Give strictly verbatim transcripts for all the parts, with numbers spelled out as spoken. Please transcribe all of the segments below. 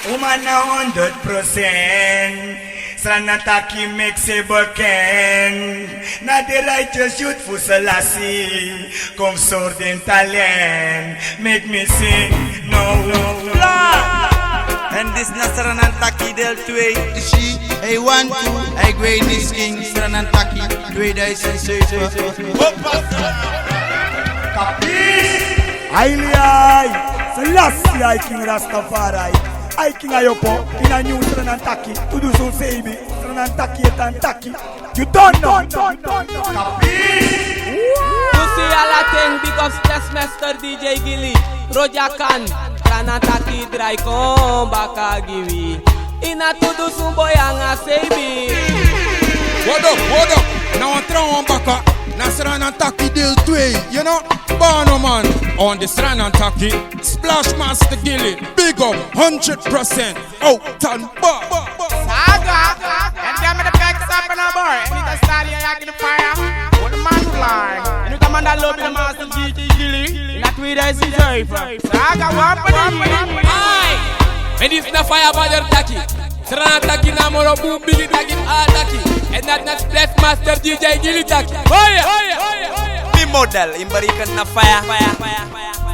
Uma na honderd procent. Sranan Taki meki en bekend. Na de righteous youth fu Selassie. Kon sori den talent. Meki mi sing now. En disi na Sranan Taki deel twee. Yu si, hij want to, hij weet niet king, Sranan Taki, tweeduizend zeven. Hoppa! Kapi! Haile, Selassie, King Rastafari. King Ayopo, ini a nyun Sranan Taki, tu dunsu seibi, Sranan Taki e tan taki. You don't know. Kapi? Yu si ala ten, big up Splashmaster, D J Gilly, Roger Khan, Sranan Taki drai kon baka gi wi. Ini a tu dunsu boi anga seibi. What up, what up? Na wan tra wan baka, na Sranan Taki deel twee, you know? Bano man, on the Sranan Taki, Splashmaster Gilly, big up, hundred percent, out and back. Saga, en dem met de bek stappen naar boven. En niet de stadion, ja, in de fire. Voor de man who lie. En nu kan man dat lopen, de master G T Gilly. In dat tweeduizend zeven. Saga, wapen. Ai. En disi na Fire Brother Taki. Sranan Taki na moro bun bigi taki, a taki. En dati na Splashmaster D J Gilly taki. Oye, oye, oye. Mi model, in berekent na fire.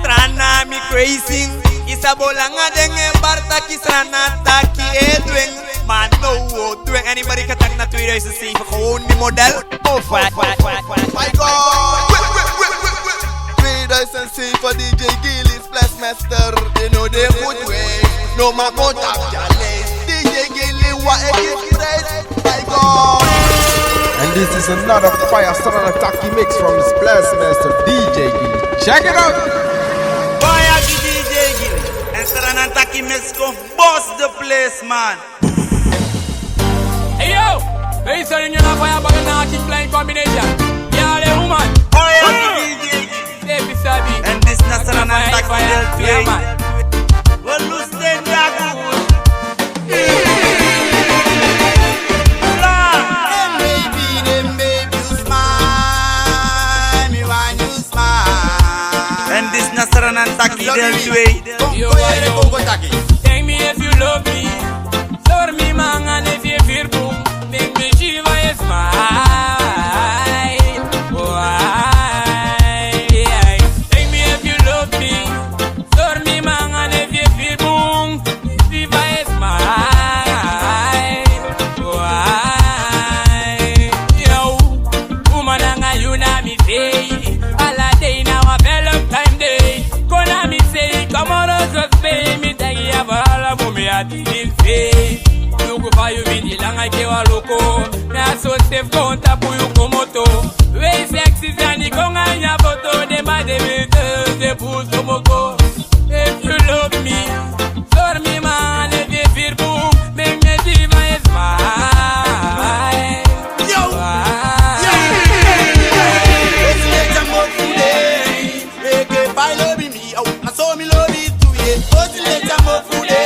Sranan mi crazy. Isa bolanga denge bar taki, Sranan Taki e dweng. Ma no wo dweng. En in berekent taki na tweeduizend zeven gewoon mi model. Oh, fire, fire, fire, fire. My God. Tweeduizend zeven D J Gilly. Splashmaster, you know the good way. No man go tap your lace. D J Gilly, what a gift, right? My God. And this is another fire Sranan Taki mix from the Splashmaster D J Gilly. Check it out. Fire D J Gilly. En Sranan Taki mix kon boss the place, man. Hey yo, ben yu sori nyun na fire baka na a kick flying combination. Yeah, the woman. Fire D J. Baby sabi. En disi na Sranan Taki deel twee. We lose den dagu. En disi na Sranan Taki deel twee. Yo, yo. Tell me if you love me. Sori mi manga, ne fi e firi bun. Meki mi si fa yu e smile. Why? Tell me if you love me. Sori mi manga, ne fi e firi bun. Si fa yu e smile. Why? Yo, uma nanga yu na mi sei. Ala dei na wan Valentine day. Kon na mi sei, come on, just pay me. Taki ya fa ala bun mi ati. Luku fa yu wini langa ke wa luku. Na so sef kon tapu yu komoto. We sexy sani kon a nya foto. Den man de mi te de bus komoko. If you love me, sori mi manga, ne fi e firi bun. Meki mi si fa yu e smile. Yo. Why? Yo. Eke bai lobi mi, oh, na so mi lobi tu, yeah. Bosi le jamo fude.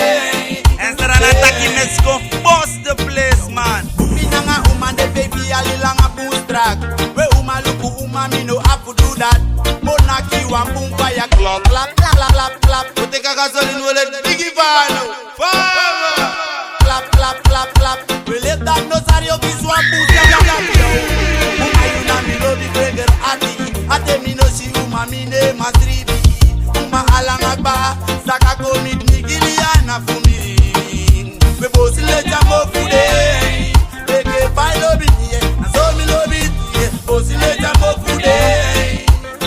En Sranan Taki mix kon boss the place, man. Mi nanga uma de baby, ali langa bus track. We uma luku uma, mi no apu do that. Mo naki wan bun fire, clap, clap, clap. Mo teki a gasolin, we let bigi fire now. Fire! Clap, clap, clap, clap. We let that no sorry, you be swap, boost, clap, clap, clap. Uma yu na mi lobi, freger ati. Ate mi no si uma, mi ne masribi. Uma alanga ba, saka komi mi Gilly a na fu mi. We bosi le jamo fude. Eke bai lobi mi, yeah. Na so mi lobi tu, yeah. Bosi le jamo fude.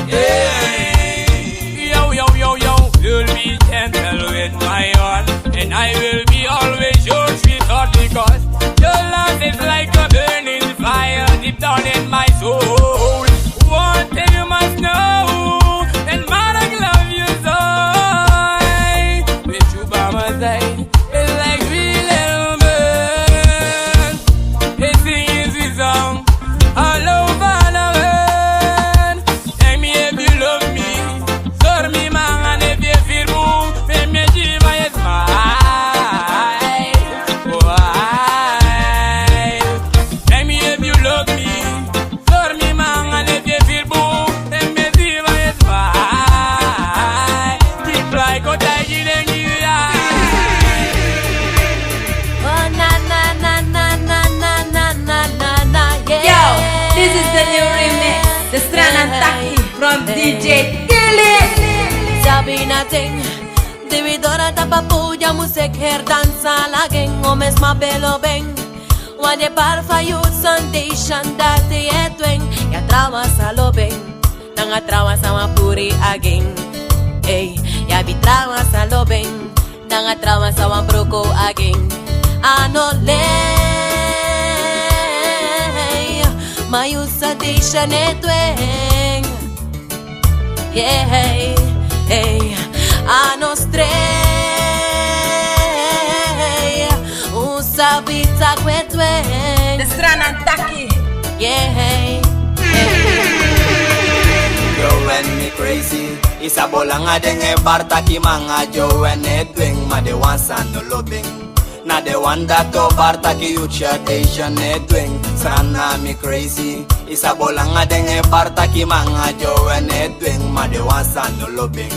Hey. Yo, yo, yo, yo, will be gentle with my heart, and I will be always your sweetheart, because your love is like a burning fire deep down in my soul. One thing you must know, and man, I love you so. J Kelly. Sabi na ting, di wi doro tapu a podium, mus e keri dansa lagen, o mes ma ben lobi en. Wan de bar fu a youth sensation, dati e du en. Ya trawan sa lobi en, nanga trawan sa wani puru en agen. Ey, ya abi trawan sa lobi en, nanga trawan sa wani broko agen. A no lei, ma youth sensation e du en. Yeah, hey, a no strei. Un sabi taki wi e du en. De Sranan taki. Yeah, hey, hey. Yo, when mi crazy, i sabi o langa den e bar taki manga. Yo, when e du en, ma den wan sa no lobi en. Na den wan dati o bar taki youth sensation e du en. Sranan mi crazy. I sabi o langa den e bar taki manga. Yo, when e du en, ma den wan sa no lobi en.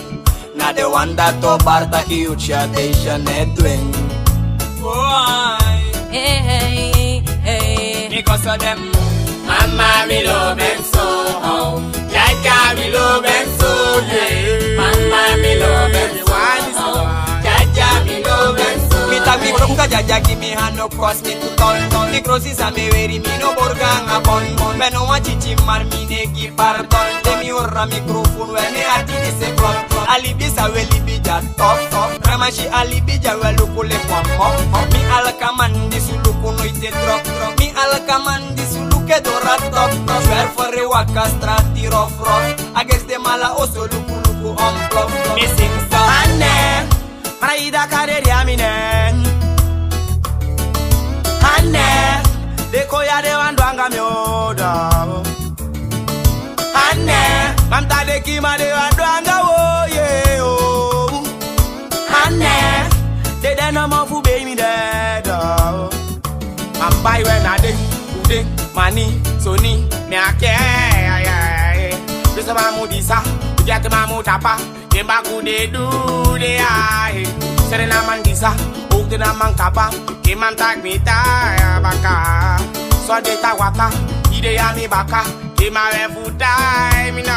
Na den wan dati o bar taki youth sensation e du en. Hey, hey, hey. Mi koso den. Mama, mi lobi en so. Jaja, mi lobi en so, yeah. Mama, mi lobi en so. Jaja, mi lobi en so. Mi taki mi kon gi Jaja gi mi hanu, kosi mi tu ton ton. Mi krosi san mi e weri, mi no borgo nanga bon bon. Mi no wani titi, ma mi no e gi pardon. Te mi hori a mikrofon, we mi ati disi e klop klop. A libi san wi e libi dya top top. Granmasi, a libi dya wi e luku leki wan mop mop. Mi alikaman disi luku noiti e drop drop. Mi alikaman disi luku e doro a top top. Zwerver e waka strati rof rof. Against den mala oso luku luku omplop plop. Mi singi so. Ane, Praida kareri a mi nen. Ane, den kon ya den wani du anga mi oda. Ane, mamta den kima den wani du anga wo ye o. Ane, den de nomo fu bei mi dede. Ambai we na den, u den, mani, soni, mi a ke, ya, ya, ya. Bisa mamu disa, u jati mamu tapa. Den baku de du de ai. Sere na man disa, ook de na man kaba. Ke man taki mi tai baka. So de ta waka, ide ya mi baka. Ke ma we fu tai mi na.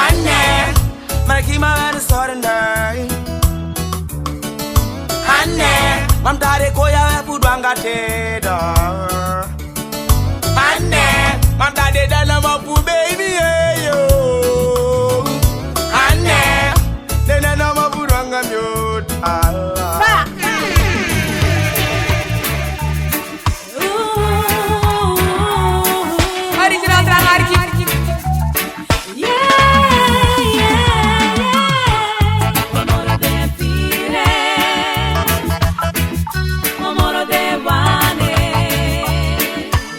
Ane, mara ke ma we de sore ndai. Ane, mamta den kon ya we fu du anga te da. Ane, mamta den de nomo fu bei mi ye o. Ane, den de nomo fu du anga mi oda. Original Tra Harki. Yeah, yeah, yeah. Omoro de fire. Omoro de wane.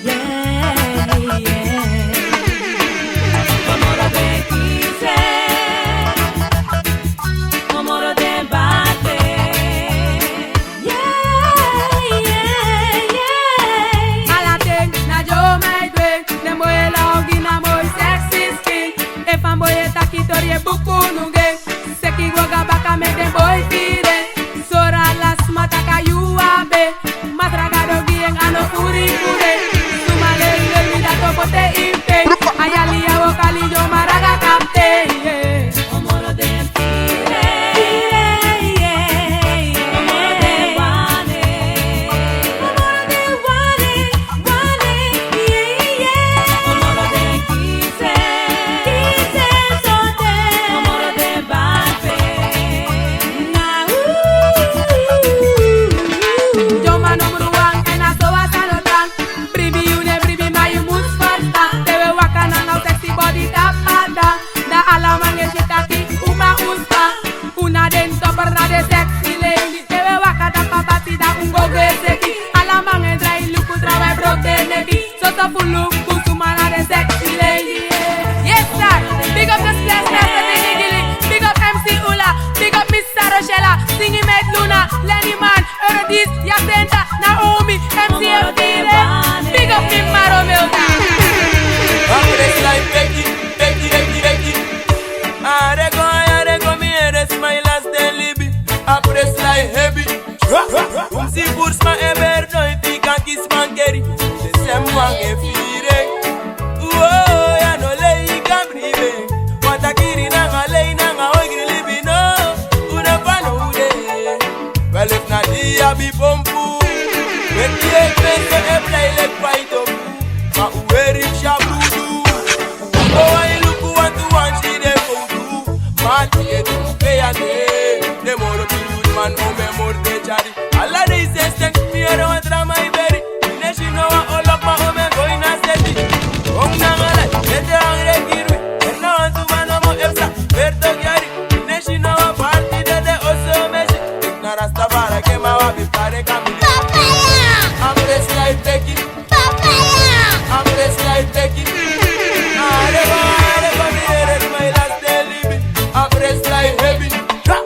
Yeah, yeah. Omoro de kise. Omoro de ba. Abi pompu. Meki e fense e plei leki fa yu topu. Ma un weri fu si a brudu. Un go wai luku wantu wan si den kowtu. Mati e du pe ya de. Den moro pikin man, o men moro den tyari. Ala dei sensi ten mi yere wan tra man e beri. Mi no e si no wan olok, ma o men go ini a seti. Kon nanga lai, ete angre kiri wi. Ete na wantu man nomo e psa, fertig yari. Mi no e si no wan parti dede, oso mi e si. Eki na Rastafari, ken man wi abi kare kamini. Papaya! A presi lai teki. Papaya! A presi lai teki. Are, are, kon mi yere, di man e lasti libi. A presi lai hebi. Tra!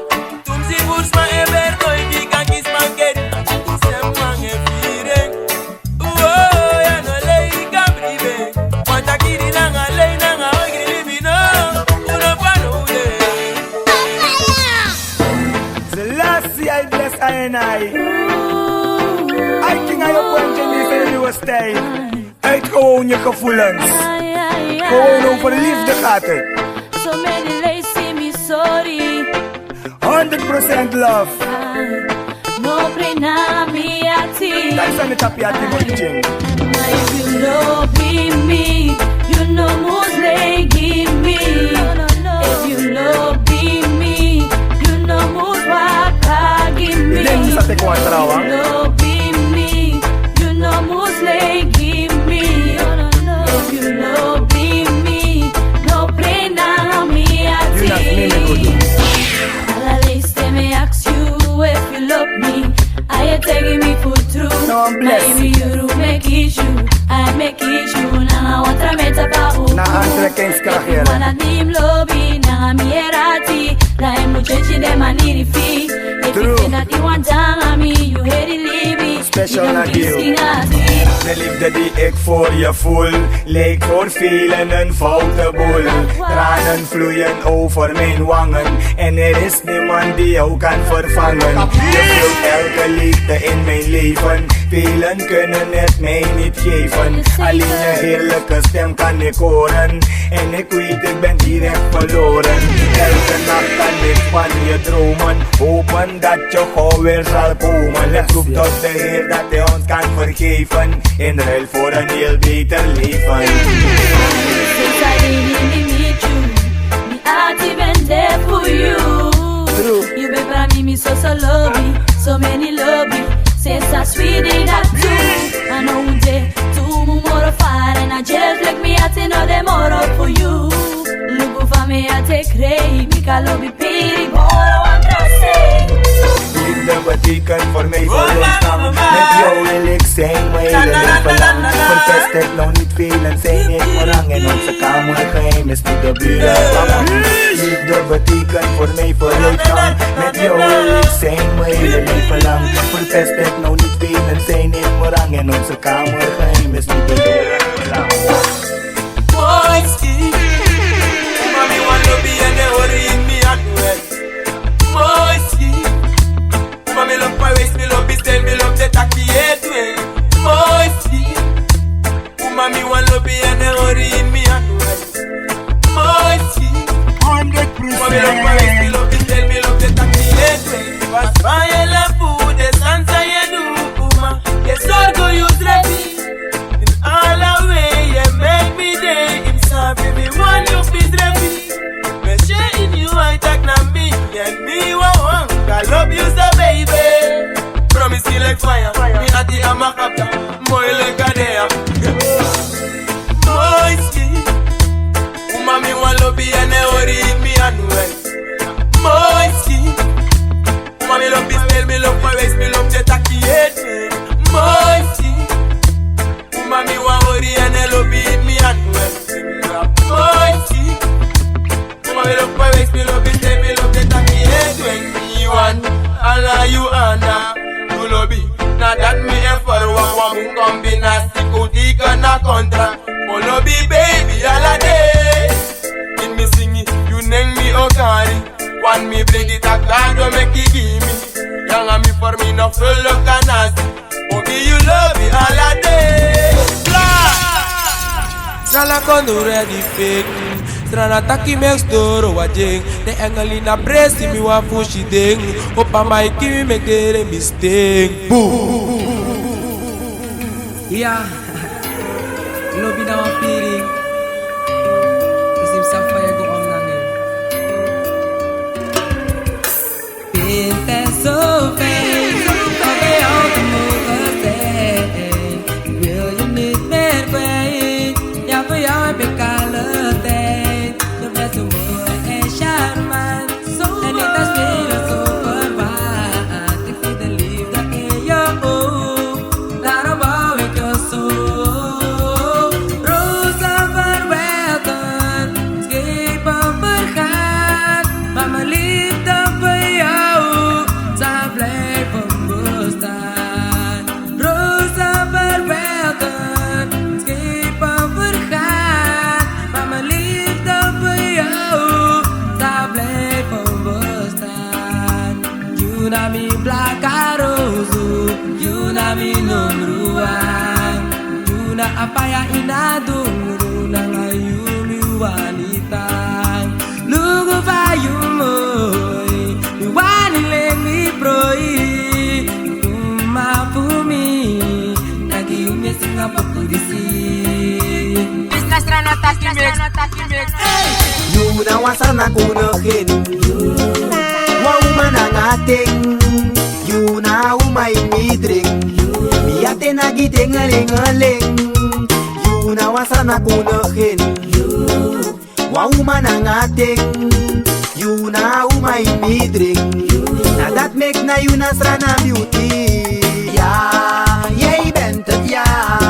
Tumsi bursman e berdo, e fika kisi mankeri. Tumsi man e firi en. Uo, ya no lei kan bribi en. Wanta kiri nanga lei nanga ogri libi no. Uno pa no ude. Selassie, I bless I and I. I king, I up en Jimmy, say you a style. Uitgewoon je gevoelens. Gewoon over liefde gaat het. So many lei si mi sori. Honderd procent love. No prei na mi ati. Dansa mi tapi ati mo ting. Ma if you love me, you no mus lei gi mi. If you love me, you no mus waka gi mi. Den sa te kon a trawan. Love me, you no mus lei gi mi. If you love me, no prei na mi ati. Ala leisi te mi e aksi yu if you love me. A e taigi mi fu tru. No, I'm blessed. Ma yu meki yu, a e meki yu. Nanga wan tra mi e tapu. Na aantrekkingskracht, yere. Wan na di mi lobi, nanga mi e rati. Dan yu mus tyentyi den maniri fi. True. Efu yu na di wan nanga mi, yu heri libi. Special na yu. De liefde die ik voor je voel lijkt voor velen een foute boel. Tranen vloeien over mijn wangen en er is niemand die jou kan vervangen. Je vult elke leegte in mijn leven. Velen kunnen het mij niet geven. Alleen je heerlijke stem kan ik horen. En ik weet, ik ben direct verloren. Elke nacht kan ik van je dromen. Hopen dat je gauw weer zal komen. Ik roep tot de Heer dat hij ons kan vergeven. In ruil voor een heel beter leven. Since I really need you, mi ati ben there for you. True. You ben prami mi so so lobi, so many lobi. Since I sweet in that too. I know you there, too, moro far, and I just like mi ati no de moro for you. Luku fa mi ati e krei, mi kan lobi piri, moro wan tra sei. Liefde betekent voor mij vooruitgang. Met jou wil ik zijn, mijn hele leven lang. Verpest het nou niet veel en zijn niet meer lang. In onze kamer geheim is niet de buren bang. Liefde betekent voor mij vooruitgang. Met jou wil ik zijn, mijn hele leven lang. Verpest het nou niet veel en zijn niet meer lang. In onze kamer geheim is niet de buren bang. Moi skin. Mami wan lobi en e hori mi ati. Moi skin. Uma mi lobi pa wesi, mi lobi stel, mi lobi de taki e du en. Moi skin. Uma mi wan lobi en e hori mi ati. Moi skin. Hundred percent. Uma mi lobi pa wesi, mi lobi stel, mi lobi de taki e du en. Pas pa yu e lafu, de sani san yu e du, uma. Yu e sorgu yusrefi. In ala we yu e meki mi de, yu sabi mi wani yu fi drefi. Mi si en ini yu ai taki na mi, yu e mi wawan, kan lobi yu so baby. Promise mi leki faya, mi ati a makapta, moi leki a dea. Moi skin, uma mi wan lobi en e hori mi ati. Moi skin, uma mi lobi stel, mi lobi pa wesi, mi lobi de taki e du en. Moi skin. Uma mi wan hori en e lobi mi ati. Moi skin. Uma mi lobi pa wesi, mi lobi stel, mi lobi de taki e du en. Mi wan ala yu anda. Yu lobi, na dati mi e ferwakti, wan bun kombinasi, kon teken a kontra. Kon lobi baby ala dei. Ini mi singi, yu nen mi o kari. Wan mi bringi taki a go meki gi mi. Yu nanga mi vormi no fulu kanasi. Obi yu lobi ala dei. Bla! Sala kon du ready fake. Srana taki meki doro wan dying. Den engel ini a presi mi wan fu si den. Opa maiki mi meki dere mi sten. Boom. Ya. Lobi na wan feeling. Dus mi sabi fa yu e go om nanga en. Vindt het zo fijn om bij jou te mogen zijn. Ik wil je niet meer kwijt. Ja, voor jou heb ik alle tijd. Je bent zo mooi en charmant. En ik kan spelen zo verwaand. Ik zie de liefde in je oog. Daarom hou ik je zo. Rozen verwelken, schepen vergaan, maar mijn liefde voor jou zal blijven bestaan. Rozen verwelken, schepen vergaan, maar mijn liefde voor jou zal blijven bestaan. Yu na mi blaka rozu, yu na mi number one. Yu na a faya ini a dungru, nanga yu mi wani tan. Luku fa yu moi, mi wani leki mi proi. Uma fu mi, taki yu mi e singi a poku disi. Dis na Srana taki meki. Yu na wan Srana koningin. Wan uma nanga ten. Yu na a uma ini mi dren. Mi ati e naki dengelengeleng. Yu na wan Srana koningin. Wan uma nanga ten. Yu na a uma ini mi dren. Na dati meki na yu na Srana beauty. Ja, jij bent het, ja.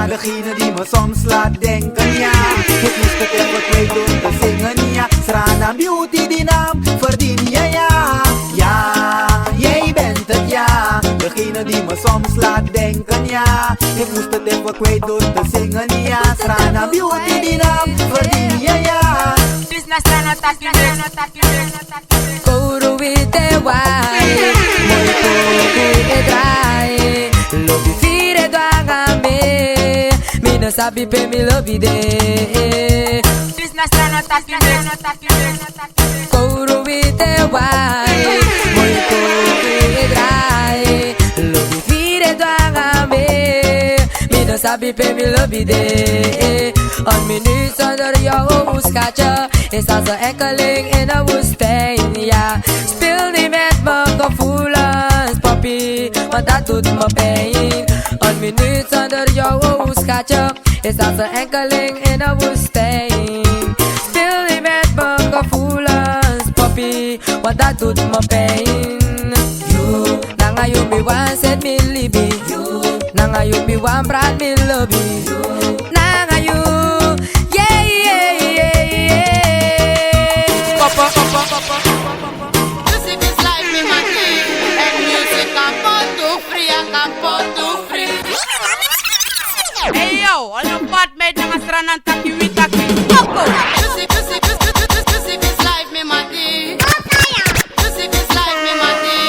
Degene die me soms laat denken, ja. Ik moest het even kwijt door te zingen, ja. Srana beauty, die naam verdien je, ja. Ja, jij bent het, ja. Degene die me soms laat denken, ja. Ik moest het even kwijt door te zingen, ja. Srana beauty, die naam verdien je, ja. Dis na Srana taki meki. Kouru witi wai, moi poku e drai. Lobi firi e du nanga mi. Mi no sabi pe mi lobi de. Dis na Srana taki meki. Kouru witi wai, moi poku e drai. Lobi firi e du nanga mi. Mi no sabi pe mi lobi de. Een minuut zonder jou, oh schatje, is als een enkeling in de woestijn, ja. Speel niet met mijn gevoelens, papi, want dat doet me pijn. Een minuut zonder jou, oh schatje, is als een enkeling in de woestijn. Speel niet met mijn gevoelens, papi, want dat doet me pijn. Yu, nanga yu mi wani seti mi libi. Yu, nanga yu mi wani brada mi lobi. Yu, nanga yu. Yeah, yeah, yeah, yeah. Papa, papa, papa, papa. Music is life, mi mati. En music kan poti yu fri, a kan poti yu fri. Hey yo, all the bad men nanga Srana taki wi taki. Poko. Music, music, music, music, music is life, mi mati. Music is life, mi mati.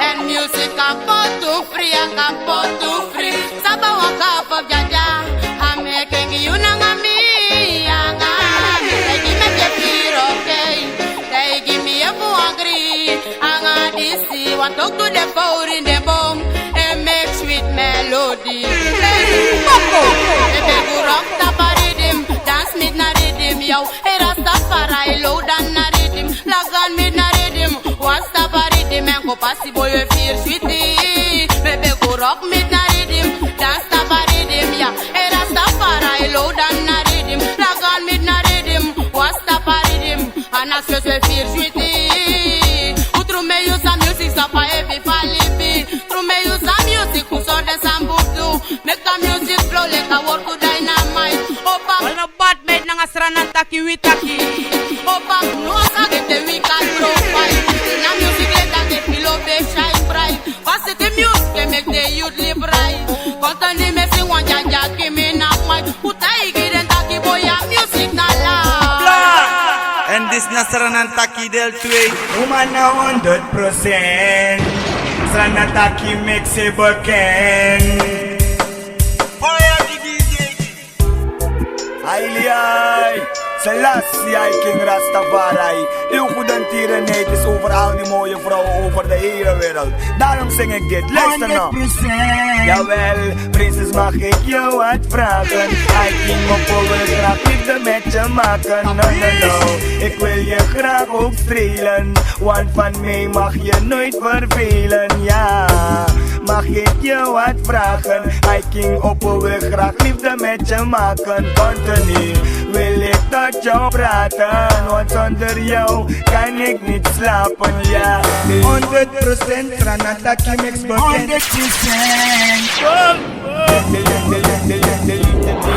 En music kan poti yu fri, a kan poti yu fri. Saba waka fu dyadia, a meki en gi yu nanga mi, anga. Taigi mi efu yu firi, okay. Taigi mi efu yu angri, anga disi. Wan toku de fowru ini den bon, e meki sweet melody. Hey, poko. Mi e begi yu rock tapu a riddim, dans miti na riddim, yo. Hey Rastafari, low dan na riddim, lagan miti na riddim, wan stap a riddim, en go pasi boi we firi switi. Mi e begi yu rock miti na riddim, dans tapu a riddim, ya. Hey Rastafari, low dan na riddim, lagan miti na riddim, wan stap a riddim, a na so we firi switi. Un tru mi e use a music, so fa ebi fa libi. Tru mi e use a music, un sori den san bun du. Meki a music flow leki a wortu dynamite. Opa. All the bad men nanga Srana taki wi taki. Opa, no sa get a weak and low fight. Na music leki a de pilo be shine bright. Positive music e meki den youth live right. Kon tan di mi e si wan dyadia gi mi na mic. Un taigi den taki boi, a music na life. En dis na Srana taki deel twee. Uma na honderd procent. Srana taki meki en bekend. Fire di D J. Ai, ai. Selassie, I King Rastafari. Uw goedentierenheid is over al die mooie vrouwen over de hele wereld. Daarom zing ik dit. Luister nou. Jawel, prinses, mag ik jou wat vragen? I King Oppo wil graag liefde met je maken. No, no, no. Ik wil je graag ook strelen. Want van mij mag je nooit vervelen. Ja, mag ik je wat vragen? I King Oppo wil graag liefde met je maken. Continu wil ik tot jou praten, want zonder jou kan ik niet slapen, ja. Honderd procent Franataki mix bekend. Honderd procent. De liefde die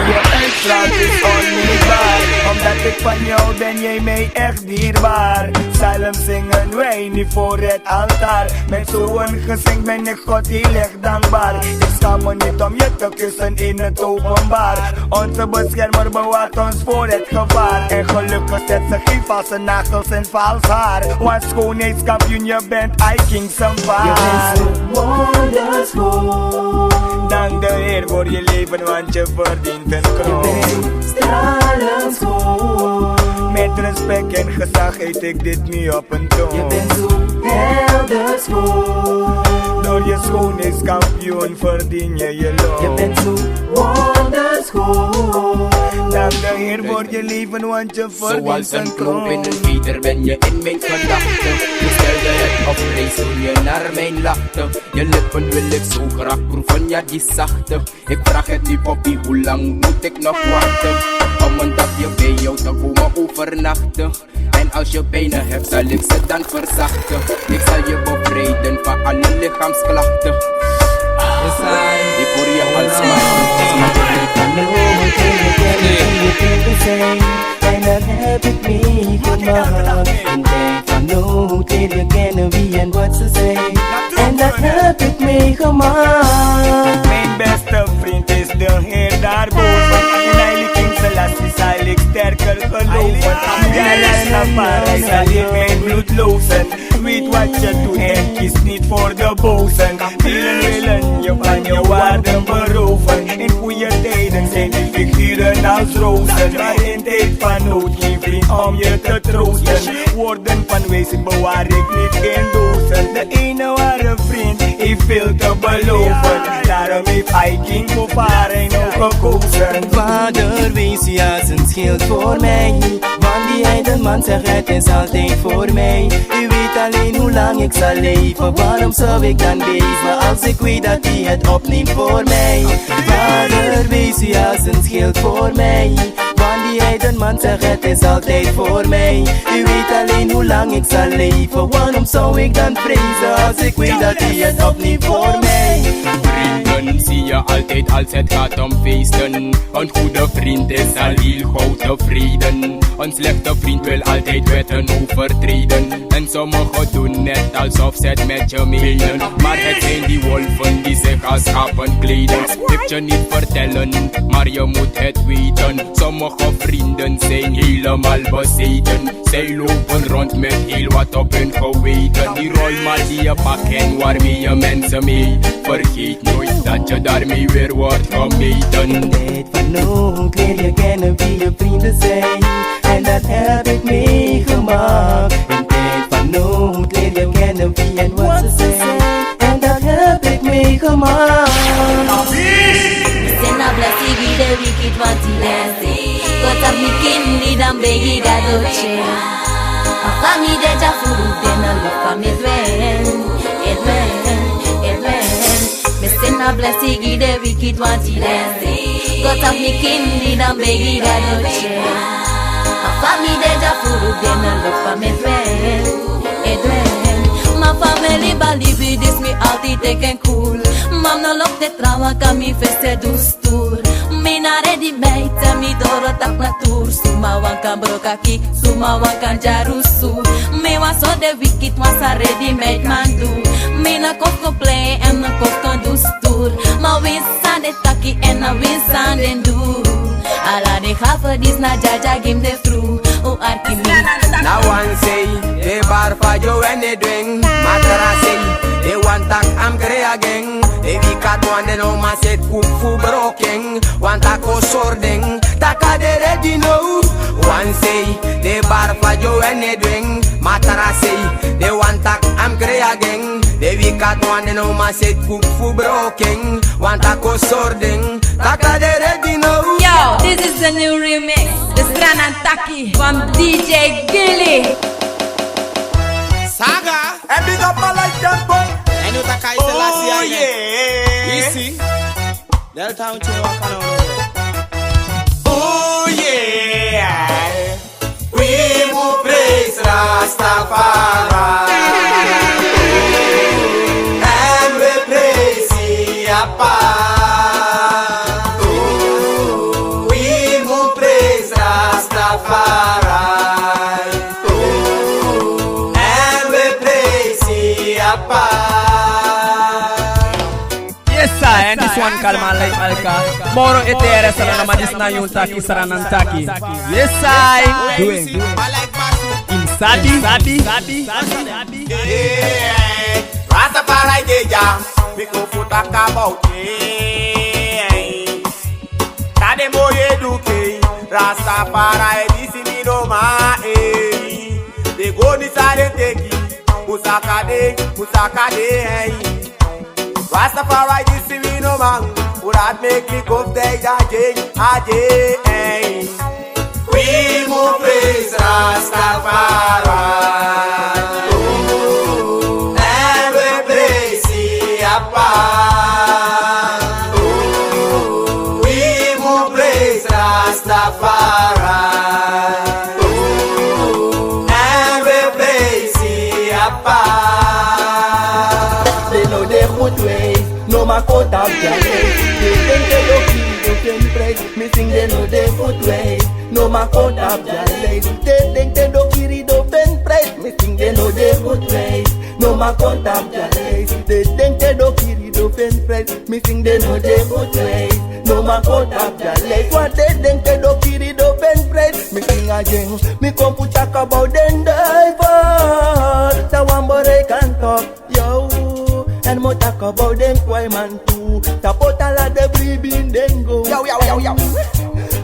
je uitstraalt is onmisbaar. Omdat ik van jou ben, jij mij echt dierbaar. Psalm zingen wij niet voor het altaar. Met zo'n gezang ben ik God heel erg dankbaar. Ik schaam me niet om je te kussen in het openbaar. Onze beschermer bewaart ons voor het gevaar. En gelukkig zet ze geen valse nagels en vals haar. Want schoonheidskampioen, je bent I King zijn paard. Je bent zo wonderschoon. Dank de Heer voor je leven, want je verdient een kroon. Je bent zo stralend schoon. Met respect en gezag heet ik dit nu op een toon. Je bent zo helder schoon. Door je schoonheidskampioen verdien je je loon. Je bent zo wonderschoon. Dank de Heer voor je leven, want je verdient een kroon. Zoals een klomp in een veder ben je in mijn gedachten. Je stelde het op prijs toen je naar mij lachte. Je lippen wil ik zo graag proeven, ja, die zachte. Ik vraag het nu, papi, hoe lang moet ik nog wachten om een dagje bij jou te komen overnachten? En als je pijnen hebt, zal ik ze dan verzachten. Ik zal je bevrijden van alle lichaamsklachten. Die voor je als En dat heb ik meegemaakt. In tijd van nood leer je kennen wie en wat ze zijn. En dat heb ik meegemaakt. Mijn beste vriend is de Heer daarboven. In Heilige King Selassie zal ik sterker geloven. Jaren naar parijs zal je mijn bloed lozen. Weet wat je doet en kies niet voor de bozen. Velen willen je van je waarden beroven. In goede tijden zijn die figuren als rozen. Maar in tijd van nood geen vriend om je te troosten. Woorden van wijsheid bewaar ik niet in dozen. De ene ware vriend heeft veel te beloven. Daarom heeft I King voor Bahrein ook gekozen. Vader, wees u als een schild voor mij. Want die heidenman zegt: het is altijd voor mij. U weet alleen hoe lang ik zal leven. Waarom zou ik dan beven als ik weet dat hij het opneemt voor mij? Vader, wees u als een schild voor mij. Want die heidenman zegt: het is altijd voor mij. U weet alleen hoe lang ik zal leven. Waarom zou ik dan vrezen als ik weet dat hij het opneemt voor mij? Vrienden zie je altijd als het gaat om feesten. Een goede vriend is al heel gauw tevreden. Een slechte vriend wil altijd wetten overtreden. En sommigen doen net alsof ze het met je menen. Maar het zijn die wolven die zich als schapen kleden. Ik je niet vertellen, maar je moet het weten. Sommige vrienden zijn helemaal bezeten. Zij lopen rond met heel wat op hun geweten. Die rolmats die je pakt en waarmee je mensen mee. Vergeet nooit dat je daarmee weer wordt gemeten. In tijd van nood leer je kennen wie je vrienden zijn. En dat heb ik meegemaakt. In tijd van nood leer je kennen wie en wat ze zijn. En dat heb ik meegemaakt. Sena blesi gi de wikiti wan ti lesi. Kota mi kindi dan begi Gado tye. A famiri de dya furu den no lobi fa mi e du en, e du en, e du en. Mi seni a blesi gi den wikiti wan ti lesi. Go tapu mi kindi dan begi Gado tye. A famiri de dya furu den no lobi fa mi e du en, e du en. Ma famiri bali fu disi mi altidi teki en cool. Ma mi no lobi trawan kan mi fesi dus. Mi na ready made, te mi doro tapu na tour. Suma wan kan broko aki, suma wan kan dyarusu. Mi wan so den wikiti wan san ready made man du. Mi no kon fu play en no kon fu dus tour. Ma winsi san den taki en na winsi san den du. Ala den gaven disi na Jah Jah gi mi den tru. Un arki mi. Na wan sei, den bari fu Gado e du en. Ma tra sei, den wani taki a mus kre again. Ebi katwan den no man seti kuku fu broken. Wan tak' o sori den, tak' a de redi now. Wan sei, den bari fu a dyowen e du en. Ma tra sei, den wani tak' a mus krei agen. Den wiki ati wan, den no man seti kuku fu broken. Wan tak' o sori den, tak' a de redi now. Yo, this is the new remix. The Sranan Taki from D J Gilly. Saga. En big up my life, tempo. En u taki a Selassie. Oh, yeah. Easy. Delta un tye waka now. Oh, yeah. Wi mu praise Rastafari. En wi praise Yapa. Wi mu praise Rastafari. En wi praise Yapa. Yes I, and this one call my life Alka. Moro etere Saranan, ma this na Yun Taki, Saranan Taki. Yes I, do him. Him sabi, sabi, sabi. Rastafari dey ya, mi kon fu taki about it. Tade mo ye duke, Rastafari disi mi no ma, eh. De go ni sa den teki, musaka de, musaka de, eh. Rastafari disi mi no man, u dat meki mi kon fu dei dati, eh. Wi mu praise Rastafari. Oh, en wi praise Yapa. Oh, wi mu praise Rastafari. Oh, en wi praise Yapa. Den no de good way, no man kon tapu den lijst. Den denki den o kiri den fu en prijs. Mi singi den no de good way, no man kon tapu den lijst. Den denki den o kiri den fu en prijs. Mi singi den no de good way, no man kon tapu den lijst. Den denki den o kiri den fu en prijs. Mi singi den no de good way, no man kon tapu den lijst. Want den denki den o kiri den fu en prijs. Mi singi agen, mi kon fu taki about den duivel. San wan boi kan taki. Yo, en mi o taki about den kwaiman tu. Tapu ala den bribi den go. Yo, yo, yo, yo.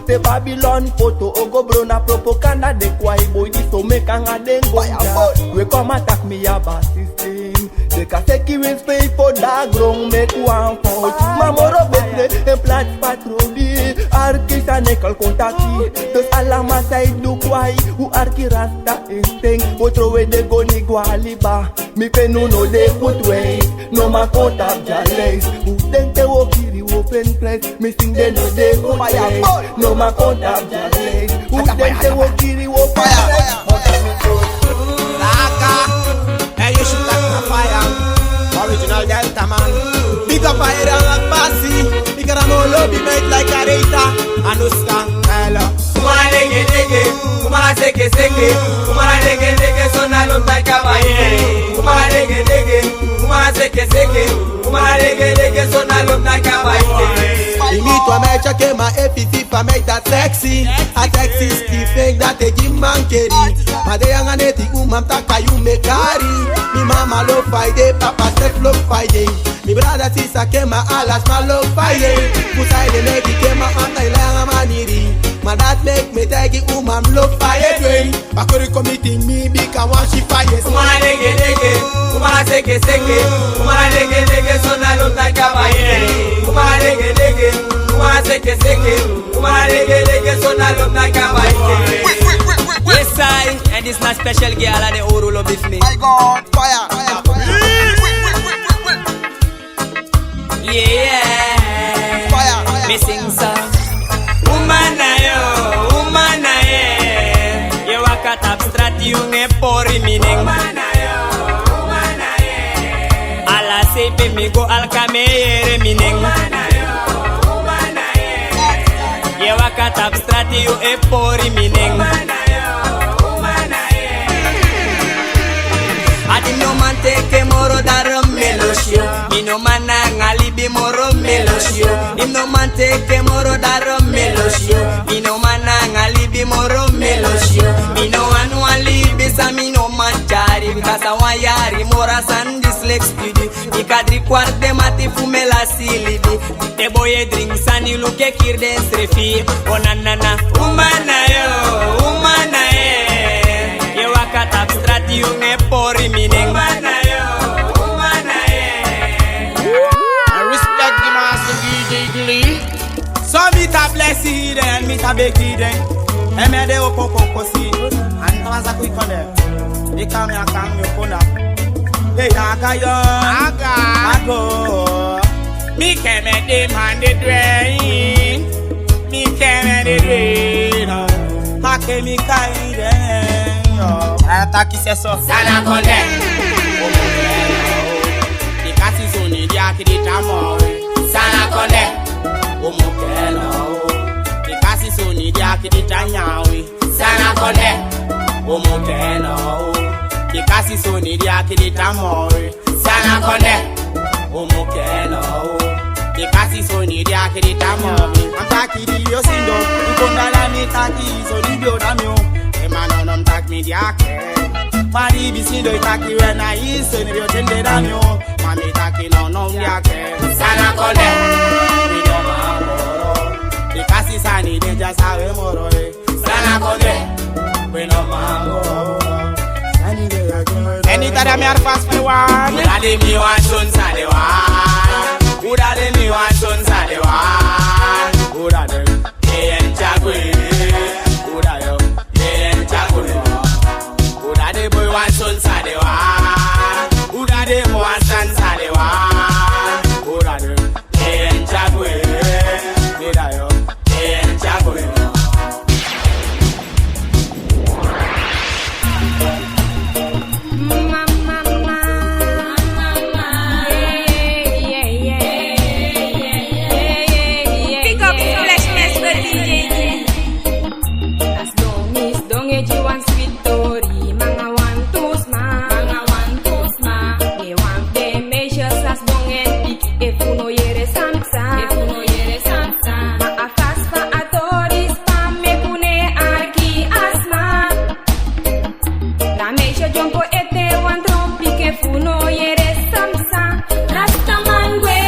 Te Babylon foto o go bron, na propaganda den kwai boi disi o meki anga den go. Fire boi. We kon man taki mi abi a system. Den kan seki winsi fu a gron meki wan fout. Ma moro betre en plaats patroli. Arki san Nekel kon taki. Dus ala man san e du kwai, u arki Rasta instinct. Wi o trowe den goni go a liba. Mi feni un no de good way, no man kon tapu den lijst. Un denki den o kiri un fu en prijs. Mi singi den no de good way, no man kon tapu den lijst. Un denki den o kiri un fu en prijs. Saga, hey, you should take my fire. Original Delta man. Big up a area like Passy. Big up a more lobby mate like Aretha. Anuska, hello. Kuma lege lege, kuma seke seke, kuma lege lege, so na lo ta kaba ye. Kuma lege lege, kuma seke seke, kuma lege lege, so na lo ta kaba ye. Imi tu a meisje ke ma efi fi fa mei dat sexy. A sexy ski fake dat e gi man keri. Ma de yanga neti uma taka yu me kari. Mi mama lo fa i de, papa sef lo fa i de. Mi brada sisa ke ma ala sma lo fa i de. Kusa i de legi ke ma anda i langa maniri. Ma dat mek mi taigi uma mi lo fa i de. Bakori komiti mi bika wan si fa i de. Uma lege lege, uma seke seke, uma lege lege, so na lo ta kaba i de. Uma lege lege, uma seke seke, uma lege lege, so na lo ta kaba i de. Yes I, and this na special gi ala den owru lobi fu mi. My God, fire, fire. Yeah, yeah. Fire. Mi singi so. Uma na yo, uma na ye. Ye waka tapu strati yu e pori mi nen. Uma na yo, uma na ye. Ala sei pe mi go Alka mi e yere mi nen. Uma na yo, uma na ye. Ye waka tapu strati yu e pori mi nen. Uma na yo, uma na ye. A di no Man teke moro, daarom mi e losi yu. Mi no man nanga libi moro, mi e losi yu. Di mi no man teke moro, daarom mi e losi yu. Mi no man nanga libi moro, mi e losi yu. Mi no wani wan libi san mi no man tyari. Bika san wan yari moro a sani disi leki studi. Bika dri kwart den mati fu mi e lasi libi. Te boi e dringi sani, luku e kiri densrefi. O na na na. Uman na yu, uman na yu. Yu e waka tapu strati, yu e pori mi nen. Uman na yu, uman na yu. Respect the master D J Glee. So mi ta blesi den, mi ta begi den. Èn mi a de opo kokosi. An taba sa kui konde. Bika mi a kan mi o konda. Hey, aga yo. Aga. Ago. Mi ke mi de man de dwe. Mi ke mi de dwe, no. Ma ke mi kai de, no. A taki seso. San na konde. Bika sisoni di aki di tamo. San na konde. Omo kelo. Bika sisoni di aki di tanyawi. San na konde. Omo kelo. Bika sisoni di aki di tamo. San na konde. Omo kelo. Bika sisoni di aki di tamo. An taki di yo sindo. Ikonda da mi taki so di yo da mi o. E man no no mi taki mi di aki. Mari bi sindo i taki we na i so ni yo tende da mi o. Mami taki no no mi aki. San na konde. Mi no ma moro. Bika sisani de dya sa we moro e. Sana konde, we no mango. Anytime mi are fast mi wan. Uda de mi wan son sa de wan. Uda de mi wan son sa de wan. Uda de. E en chagwe. Uda yo. E en chagwe. Uda de boy wan son sa de wan. Uda de mo wan son sa de wan. Uda de. Big up Flesh Master D J. Sidon e gi wan switi tori, manga wantu sma, manga wantu sma. Mi e wani fu den meisjes san sidon e piki, efu no yere san mi sa, efu no yere san mi sa. Ma a fasi fu a tori span, meki un no e arki a sma. Na meisje dyompo ete wan tron piki, efu no yere san mi sa. Rastaman gwe,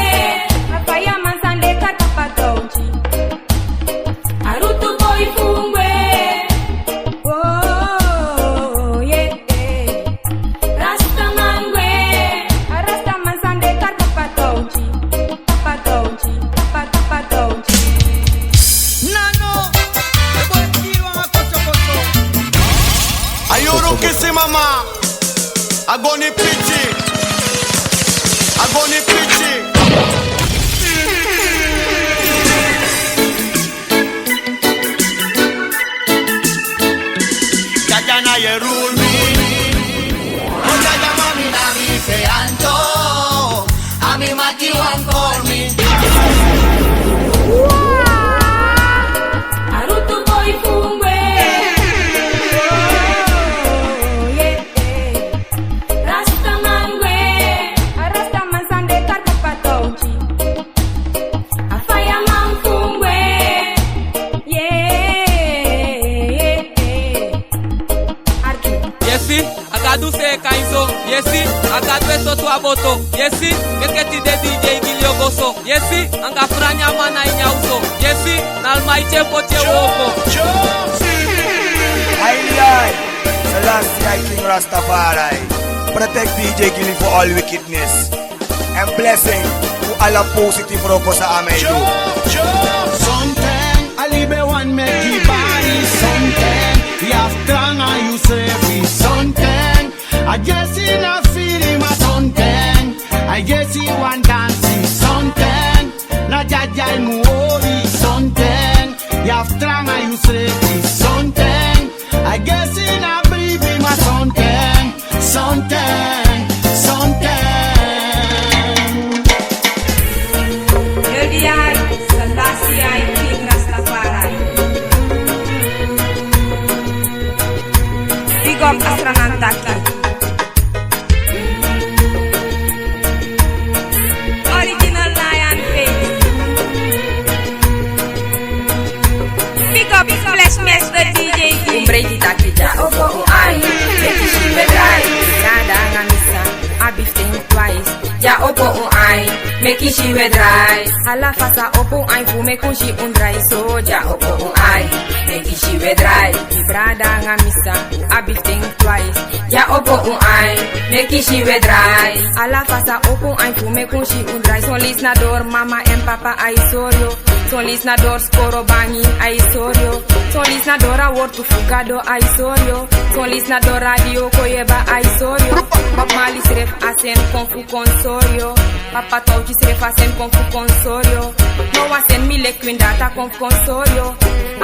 a fireman san de kari papa touti. A rutu boi fu un gwe. Oh, yeah, yeah. Rastaman gwe. A rastaman san de kari papa touti. Papa touti, papa, papa touti. Nano, e boi kiri wan koto koto. A yuru kisi mama. A goni piti. A goni piti. Dada na yu e rule mi. O dada, mami na mi se anto. A mi mati wan kori mi. A rutu boi fu un gwe. Oh, yeah, yeah. Rastaman gwe. A rastaman san de kari papa touti. A fireman fu un gwe. Yeah, yeah, yeah. Arki. Yesi, a Gadu seeka yu so. Yesi, a Gadu e soso a boto. Yesi, meke tide D J Gilio go so. Yesi, anga franya man na ini a oso. Yesi, na Almighty e poti en wooko. Ai, ai. Selassie I, King Rastafari. Protect D J Gilio for all wicked. Èn blessing fu ala positief wroko san a man e du. Sonten a libi e wani meki bari. Sonten yu abi tranga yu srefi. Sonten a yesi na firi, ma sonten a yesi wani dansi. Sonten na dyadyai mu hori. Sonten yu abi tranga yu srefi. Sonten a yesi na bribi, ma sonten, sonten, sonten. Heel di yari, Selassie I, King Rastafari. Big up Asranantaki. Dya opo un ain, meki si un e drai. Ala fasi a opo un ain fu meki un si un drai so. Dya opo un ain, meki si un e drai. Mi brada nanga mi sisa, un abi fu denki twice. Dya opo un ain, meki si un e drai. Ala fasi a opo un ain fu meki un si un drai. Son leisi na doro mama èn papa a e sori yu. Son leisi na doro skoro bangi a e sori yu. Son leisi na doro a wortu fu Gado a e sori yu. Son leisi na doro radio Koyeba a e sori yu. Bob Marley srefi a seni kon fu kon sori yu. Papa Tauti srefi a seni kon fu kon sori yu. No wan seni mi leki Queen Data kon fu kon sori yu.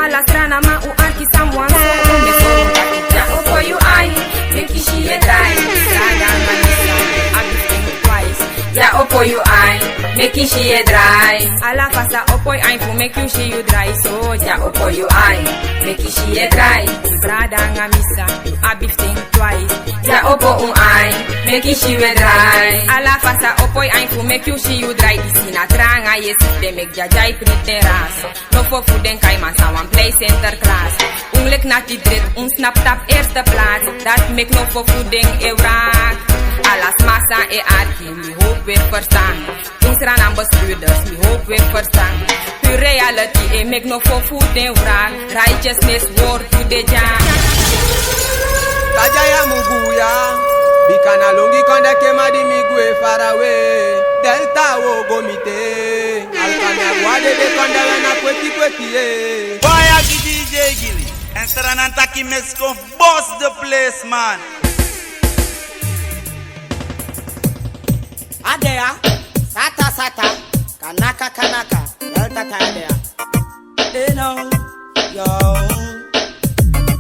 Ala srana ma un arki san mi wani sori yu. Mi e sori un taki dya opo yu ain, meki si un e drai. Brada nanga mi sisa, abi fu denki twice. Dya opo yu ain, meki si un e drai. Ala fasi a opo yu ain fu meki un si un drai so. Dya opo yu ain, meki si un e drai. Mi brada nanga mi sisa, un abi fu denki twice. Dya opo un ain, meki si un e drai. Ala fasi a opo yu ain fu meki un si un drai. Disi na tranga yesi den meki dyadyai printi den rasi. Nofo fu den kaiman sa wani plei Sinterklaas. Un leki nati dret, un snapu tapu eerste plaats. Dati meki nofo fu den e wraki. Ala sma san e arki, mi howpu un e ferstan. Un srana bestuurders, mi howpu un e ferstan. Pure reality e meki nofo fu den wraki. Righteousness wortu de dya. Kaja ya mugu ya. Bika na longi kondee kema di mi gwe far away. Delta wo go miti. Alkana wade de kanda we na kweti kweti ye. Faya gi D J Gili. En Sranan taki Mesko boss the place, man. Adea, sata sata, kanaka kanaka, Delta ta adea. Eh no, yo.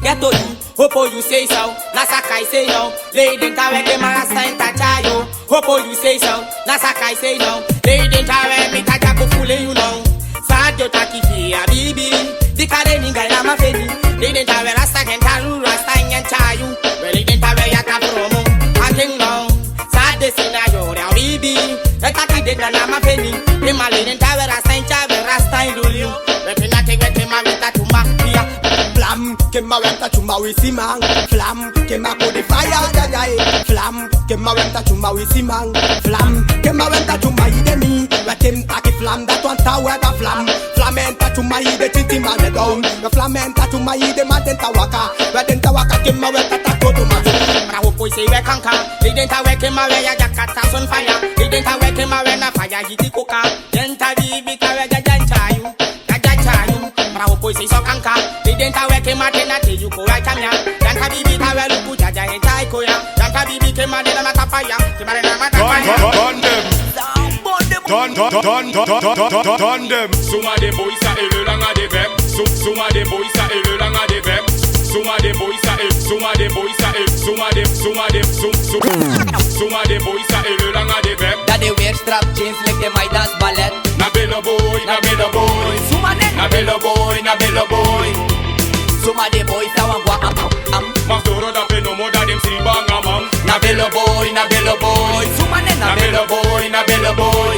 Ghetto you, hopo you say so. Na saka I say no. Lei den tawe ke mara sign ta chayo. Hopo you say so. Na saka I say no. Lei den tawe mi ta jaku fule you know. Sadio taki fi abibi. Di kare ni ngai na ma feni. Lei den tawe rasta gen talu rasta ngen chayu. Lei den tawe ya ta promo. Akin no. Sa desi na yore abibi. E taki den na ma feni. Imali den tawe rasta ngen chawe rasta lulio. Weti na te weti ma weta tuma. Flam, kema weta tuma wi siman. Flam, kema kodi faya dyadyai. Flam, kema weta tuma wi siman. Flam, kema weta tuma ide mi. Weten taki flam dati wan tawe da flam. Flam en ta tuma ide titi man e down. Flam en ta tuma ide man den ta waka. Weten ta waka kema weta ta koto matu. Mara hopo yu sei we kanka. Iden tawe kema we ya jakata son faya. Iden tawe kema we na faya hiti koka. Den ta bibi tawe dyajan chayu. Dyajan chayu. Mara hopo yu sei so kanka. Iden tawe kema tena te yu ko ya chamya. Den ta bibi tawe luku dyajan en chai koya. Den ta bibi kema de na matapaya. Kema de na matapaya. Don, don, don, don dem. Don, don, don, don, don, don dem. Suma de boy sa e le langa de bek. Su-, suma de boy sa e le langa de bek. Suma de boy sa e, suma de boy sa e, suma de, suma de, sum, sum. Suma de boy sa e le langa de bek. Dat de weer strap jeans, lik de Midas ballet. Na belo boy, na belo boy. Suma ne? Na belo boy, na belo boy. Suma de boy sa wan gwa am, am, am. Mas doro da pe no mo da dem sri banga man. Na belo boy, na belo boy. Suma ne na belo boy, na belo boy.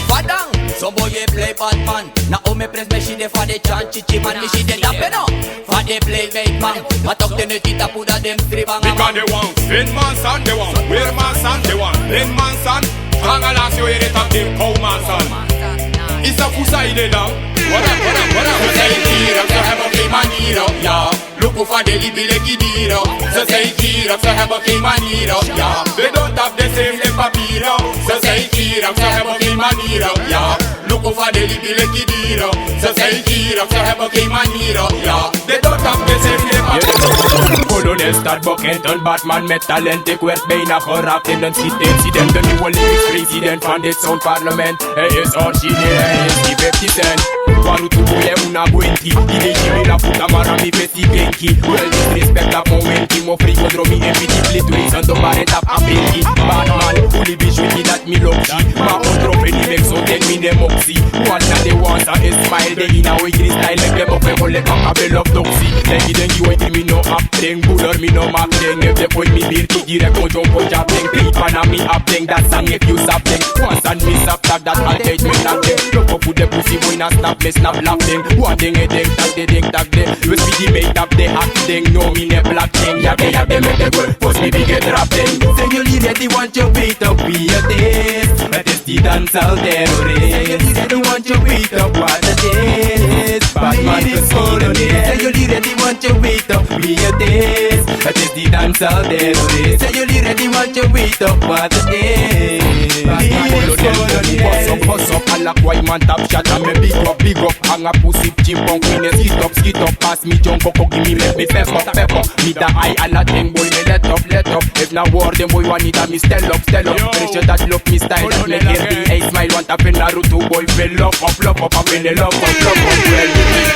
Fadang, son boy e play bad man. Na ome pres me si de fa de chan chichi man. Mi si de dape no. Fa de play bad man. Ma tok de neti tapu da dem sri banga man. Bika de wan, ven man san de wan. Wer man san de wan, ven man san. Anga lasi o yere tap de kow man san. Isa fusa ide dan. Wara, wara, wara. Ze zijn gierig, ze hebben geen manieren, ja. Luku fa de libi leki diro. Ze zijn gierig, ze hebben geen manieren, ja. We don't have the same papieren. Ze zijn gierig, ze hebben geen manieren, ja. Luku fa de libi leki diro. Ze zijn gierig, ze hebben geen manieren, ja. They don't have the same papieren. Kolonel staat bekend, een badman met talent. Ik werd bijna geraapt in een schietincident. De nieuwe lyrics president van dit sound parlement. Hij is origineel, hij is die fifty cent. Waru tu boye una bwenti. Di de jimi la puta mara mi fesi genki. Wel disrespect a kon wenki. Mo fri go dromi en piti plit. Wees en to bare tap a penki. Badman, uli bi switi dat mi loksi. Ma on trofe ni mek so ten mi ne moksi. Wan na de wan sa e smile. De ina we green style. Mek dem op en go lek a bel of doksi. Denki denki we di mi no ap. Den buder mi no mak den. Efu den poi mi birki direct kon jump kon jab den. Pipa na mi ap den. Dat san efu yu sap den. Wan san mi sap tak dat altijd mi lak den. Loko fu den pussy boy na snap mi snap lap den. Wan den e den tak den den tak den. We speedy mi tap den ak den. No mi ne blak den. Ya den ya den mi den gwe. Post mi big e trap den. Zijn jullie ready, want je weet ook wie het is. Die dansal terrorist. Jullie ready, want je weet toch wat het is. Badman geschiedenis. Zijn jullie ready, want je weet toch wie het is. Het is die dansal terrorist. Zijn jullie ready, want je weet toch wat het is. Badman geschiedenis. Boss up, boss up, ala kwai man tap shot. Ame big up, big up. Anga pussy chimpong, kine skit up, skit up. Pass mi John Coco, give me, make me pep up, pep up. Mi da eye ala ting, boy, mi let up, let up. If na war, den boy wani da mi stel up, stel up. Yo. Pressure dat look mi style, dat make every eye smile. Want a pen Naruto boy, feel love up, love up, a pen love up, love up, well.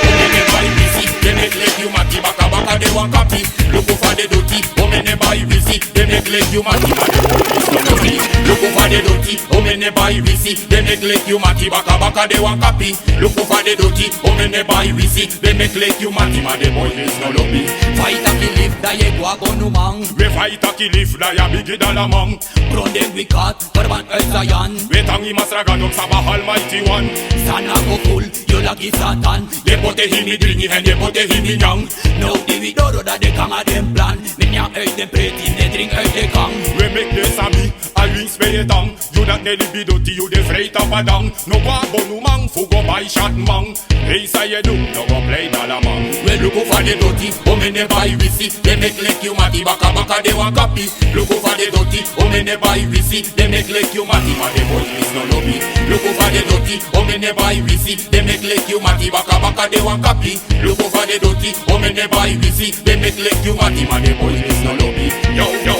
Omene bai wisi, den e kleki yu mati baka baka den wan kapi. Luku fa den doti, omene bai wisi, den e kleki yu mati baka den wan kapi. Luku fa den doti, omene bai wisi, den e kleki yu mati baka baka den wan kapi. Luku fa den doti, omene bai wisi, den e kleki yu mati, ma den boy disi no lobi. Fa yu taki lifu, da yu e go a bonuman. We fa yu taki lifu, da yu a bigi dalaman. Bron den wi kat, verban uit Zion. We tangi Masra Gado, Saba Almighty One. San na go ful, yu laki Satan. Den pote ini dringi, èn den pote ini nyan. Now di wi doro, da den kama den plan. Mi nyan uit den preti, den dringi uit den kan. We meki den sabi, a winsi pe yu e tan. Yu dati no e libi doti, yu de frei tapu a dan. No go a bonuman fu go bai shot man. Ei, san yu e du, no go plei dalaman. We luku fa den doti, omene bai wisi, den e kleki yu mati baka baka den wan kapi. Luku fa den doti, omene bai wisi, den e kleki yu mati, ma den boy disi no lobi. Luku fa den doti, omene bai wisi, den e kleki yu mati baka baka den wan kapi. Luku fa den doti, omene bai wisi, den e kleki yu mati, ma den boy disi no lobi. Yo, yo.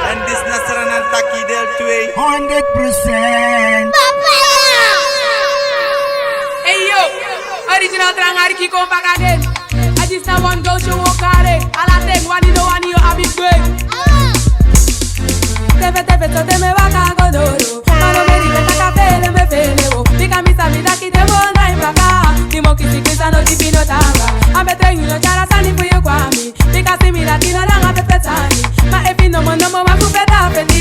Èn disi na Sranan Taki deel twee. Honderd procent. Hey yo, original Tranga Ricky come back again. A disi na wan go show o kare. Ala ten wani no wani yu abi gwe. Tefe tefe so te mi waka go doro. Malo meri mi e taka fele mi e fele o. Bika mi sabi taki te mi o nai baka. Di mi o kisi kisi a no tipi no tanga. A mi e trengi no tyari a sani fu yu kwami. Bika si mi taki no langa pepe sani. Ma efu nomo nomo waku feti a feti.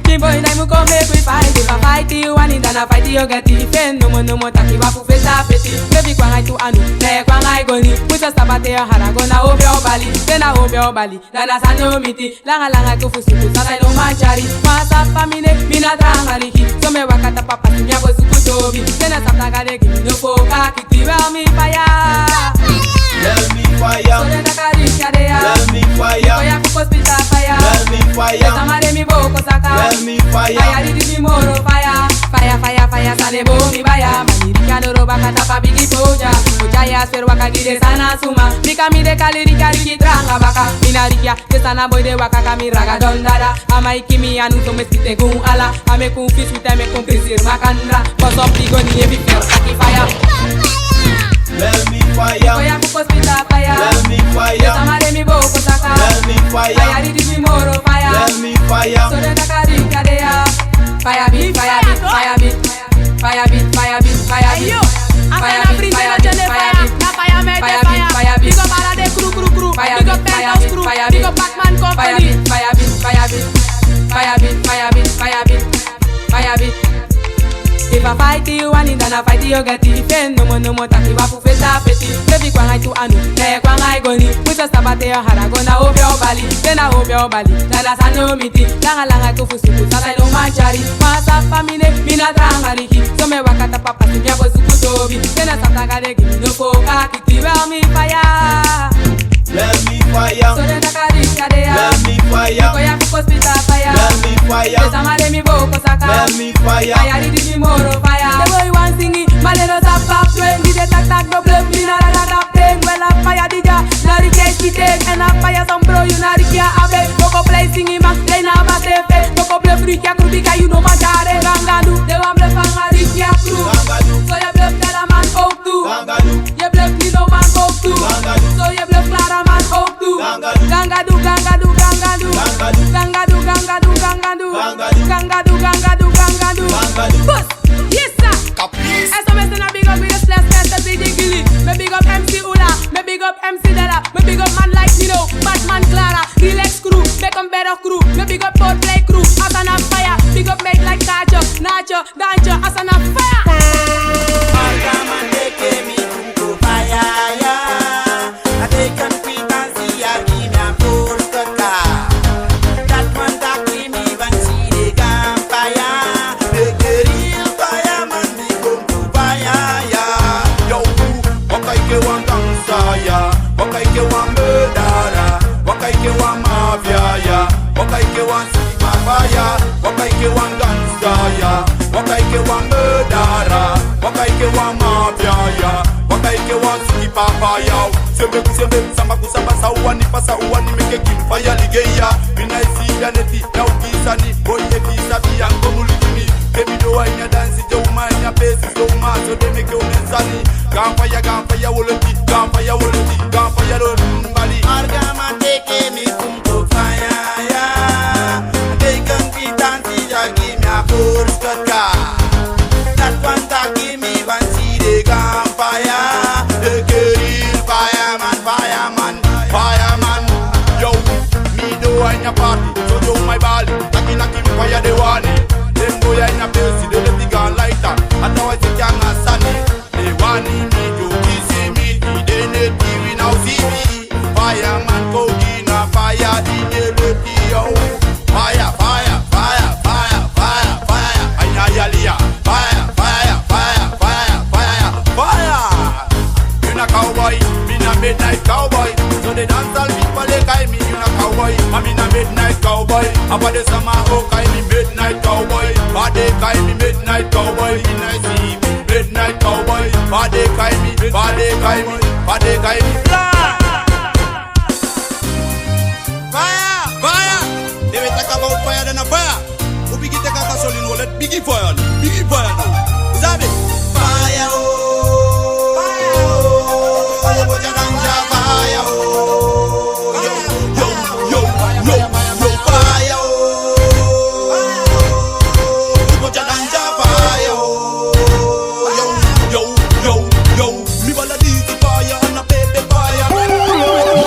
Kin boi nai mu kon meki wi fight. Efu a fight yu wani, dan a fight yu o geti. Fen nomo nomo taki waku feti a feti. Bebi kwanga i tu anu, ne kwanga i goni. Musu staba te a hara go na obi o bali. Te na obi o bali. Dan a sani o miti. Langa langa kufu suku, sasa i no man tyari. Wan sabi fa mi de, mi na Tranga Ricky. So mi e waka tapu a pasi, mi a go suku tobi. Te na sabi na Gado gi mi no foka, kiti wel mi faya. Wel mi faya. So den taki a Ricky a de ya. Wel mi faya. Faya fu kospita faya. Wel mi faya. Sama de mi boko saka. Wel mi faya. Faya di di mi moro faya. Faya, faya, faya, san e bo mi baya. Ma mi Ricky a doro baka tapu a bigi poja. Poja ya seri waka gi den sani a suma. Bika mi de kali Ricky a Ricky Tranga baka. Mi na Ricky a Te san na boi de waka kami raga don dada. A man e kisi mi anu so mi e siti gun ala. A mi e kon fisi mi te mi e kon prisiri makandra. Boso pi goni e bi faya taki faya. Wel mi faya. Faya fu kospita faya. Wel mi faya. Te sama de mi boko saka. Wel mi faya. Faya di di mi moro faya. Wel mi faya. So den taki a Ricky a de ya. Faya bi, faya bi, faya bi. Faya beat, faya beat, faya beat. Ayo, a faya na prins na jende faya. Na faya mete faya. Big up ala den crew, crew, crew. Big up Penthouse crew. Big up Batman Company. Faya beat, faya beat, faya beat. Faya beat, faya beat, faya beat. Faya beat. Efu a fight yu wani, dan a fight yu o geti. Fen nomo nomo taki waku feti a feti. Bebi kwanga i tu anu, ne kwanga i goni. Musu staba te a hara go na obi o bali. Te na obi o bali. Dan a sani o miti. Langa langa kufu suku, sasa i no man tyari. Wan sabi fa mi de, mi na Tranga Ricky. So mi e waka tapu a pasi, mi a go suku tobi. Te na sabi na Gado gi mi no foka, kiti wel mi faya. Wel mi faya. So den taki a Ricky a de ya. Wel mi faya. Faya fu kospita faya. Wel mi faya. Te sama de mi boko saka. Wel mi faya. Faya di di mi moro faya. Den boi wani singi, ma den no sabi fa fu du en. Di den taki taki no blef, mi na raga tapu en. Wel a faya di ya, na Ricky e kisi en. Èn a faya san bro yu na Ricky a abi. Boko plei singi ma, plei na a basi en fesi. Boko blef Ricky a crew bika yu no man tyari. Gangadu, den wani blef anga Ricky a crew. So yu e blef Dalaman ook tu. Yu e blef Nidoman ook tu. So yu e blef Klaraman ook tu. Gangadu, gangadu, gangadu. Gangadu, gangadu, gangadu. Gangadu, gangadu, gangadu. Bus, yes sir. Eso mi e seni a big up, mi e splash, splash, splash, big gili. Mi e big up M C Ula, mi e big up M C Dala, mi e big up man like Nido, Batman Clara, Relax crew, Beckham Better crew, mi e big up Board Play crew, Asana Fire, big up Mate like Kacho, Nacho, Dancho, Asana Fire. Fire, yeah. I take and quick and see I give me a poor cut car. That one that give me one see the gum. Wan siki papaya, waka eke wan gangsta ya. Waka eke wan murderer, waka eke wan mafia ya. Waka eke wan siki papaya. Sebe ku sebe, samba ku samba, sa u wani pasa, u wani meke kin faya ligeya. Mina isi ya neti, na u kisani, boy e bisa bi anko mulitini. Kemi do wa inya dansi, jo uma inya pesi, jo uma, so de meke u mensani. Gan faya, gan faya, woleti, gan faya, woleti, gan faya, lo mbali. Arga man teke mi kum to faya, ya. They can be dancing, that give me a force, cut car. That one that give me one see the gun fire. The Keril fireman, fireman, fireman. Yo, mi do in a party, so do my body. Taki naki fire the one. Dem boy in a place, they let the gun lighter. Otherwise, they can't sunny. They want me to kiss me, they need me now see me. Fireman go in a fire, in the lady, yo. Fire, fire, fire, fire, fire, fire. Ay, ay, ay, ay. Fire, fire, fire, fire, fire, fire. You na cowboy, me na midnight cowboy. So the dancehall people they call me, you na cowboy. I mean a midnight cowboy. Apa the summer oh call me midnight cowboy. But they call me midnight cowboy. In I see Midnight cowboy, fade kai mi, fade kai mi, fade kai mi. Bla! Fire, fire! Dem e taki about fire, dan na fire. U bigin teki a gasolin, u o leti bigi fire, bigi fire. Sabi? Fire, oh. Fire, oh. Fire, oh. Yo, yo, yo, yo, fire, oh. Fire, oh. Yo, yo, yo, yo. Mi bala disi fire, na pepe fire.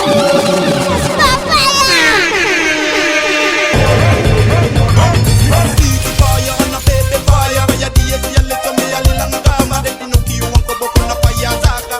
Disi fire, na pepe fire. Fire, di esi, ya leto, me, ya lila, na kama, de, no, ki, wan, ko, boko, na fire, saka.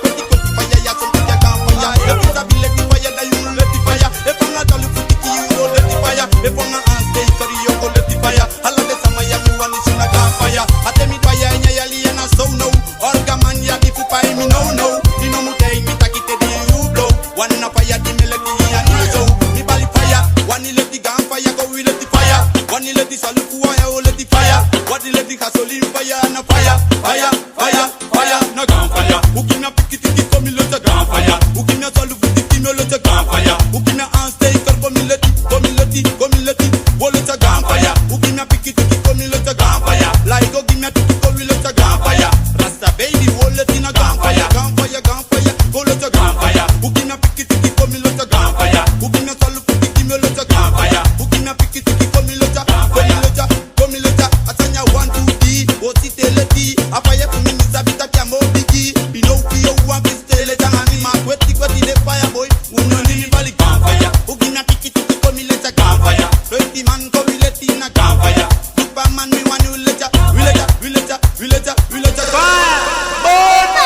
Fire, ya, so, ya, kan, fire. If you sabi leti fire, then you leti fire. If I'm not all you put it, you go leti fire. If I'm not ask, they carry you, go leti fire. Ala den sama ya mi wani si na gaan faya. A te mi faya ini a yali ya na so now. Orga man ya di fu pai mi now now. Di no mu taigi mi taki te di yu blow. Wani na faya di mi leti ini a now so. Mi bali faya, wani leti gaan faya, go wi leti faya. Wani leti salu fu waya, o leti faya. Wani leti gasolin faya, na faya, faya, faya. Fire, na gaan fire. U gi mi a piki tiki, kon mi leti a gaan fire. U gi mi a salu fu tiki, mi o leti a gaan fire. U gi mi a aansteker, kon mi leti, kon mi leti, kon mi leti. Wo leti a gaan fire. U gi mi a piki tiki, kon mi leti a gaan fire. Lai go gi mi a tiki, kon mi leti a gaan fire. Rasta baby, wo leti na gaan fire. Gaan fire, gaan fire, go leti a gaan fire. U gi mi a piki tiki, kon mi leti a gaan fire. U gi mi a salu fu tiki, mi o leti a gaan fire. U gi mi a piki tiki, kon mi leti a, kon mi leti a. Kon mi leti a, a sani ya wan tu di, o si te leti. A faya fu mi mi sabi taki a moo bigi. Bi now fi yu wan fi si te leti a, a mi ma kweti kweti de faya boy. U no ni mi bali gaan faya. U gi mi a tiki tiki kon mi leti a gaan faya. Twenty man kon wi leti na gaan faya. Super man mi wani u leti a, wi leti a, wi leti a, wi leti a, wi leti a. Faya!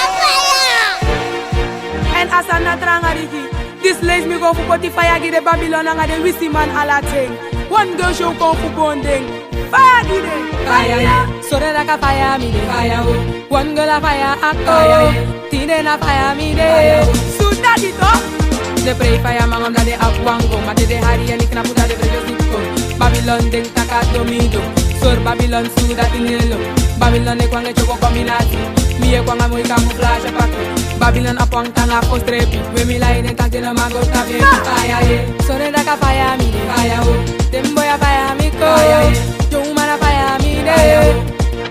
Èn a sani na tranga diki. Disi leisi mi go fu poti faya gi den Babilon nanga den wisiman ala ten. Wan gel show kon fu bon den. Faya gi den. Faya ye. Sore daka faya mi de. Faya o. Wan gel a faya akto. Faya ye. Tide na faya mi de. Faya o. Suta di to. Den prei faya man omdati den abi wan go. Ma te den hari en knapu dati den prei just kon. Babilon den taka domido. Sori Babilon suda tinelo. Babilon e kon e tyobo kombinasi. Mi e kon a moi kamuflage paki. Babilon a pwan tanga fo strepi. We mi lai den taki no man go tabi. Faya ye. Sore daka faya mi de. Faya o. Den boy a faya mi ko. Faya ye. Young man a faya mi de. Faya o.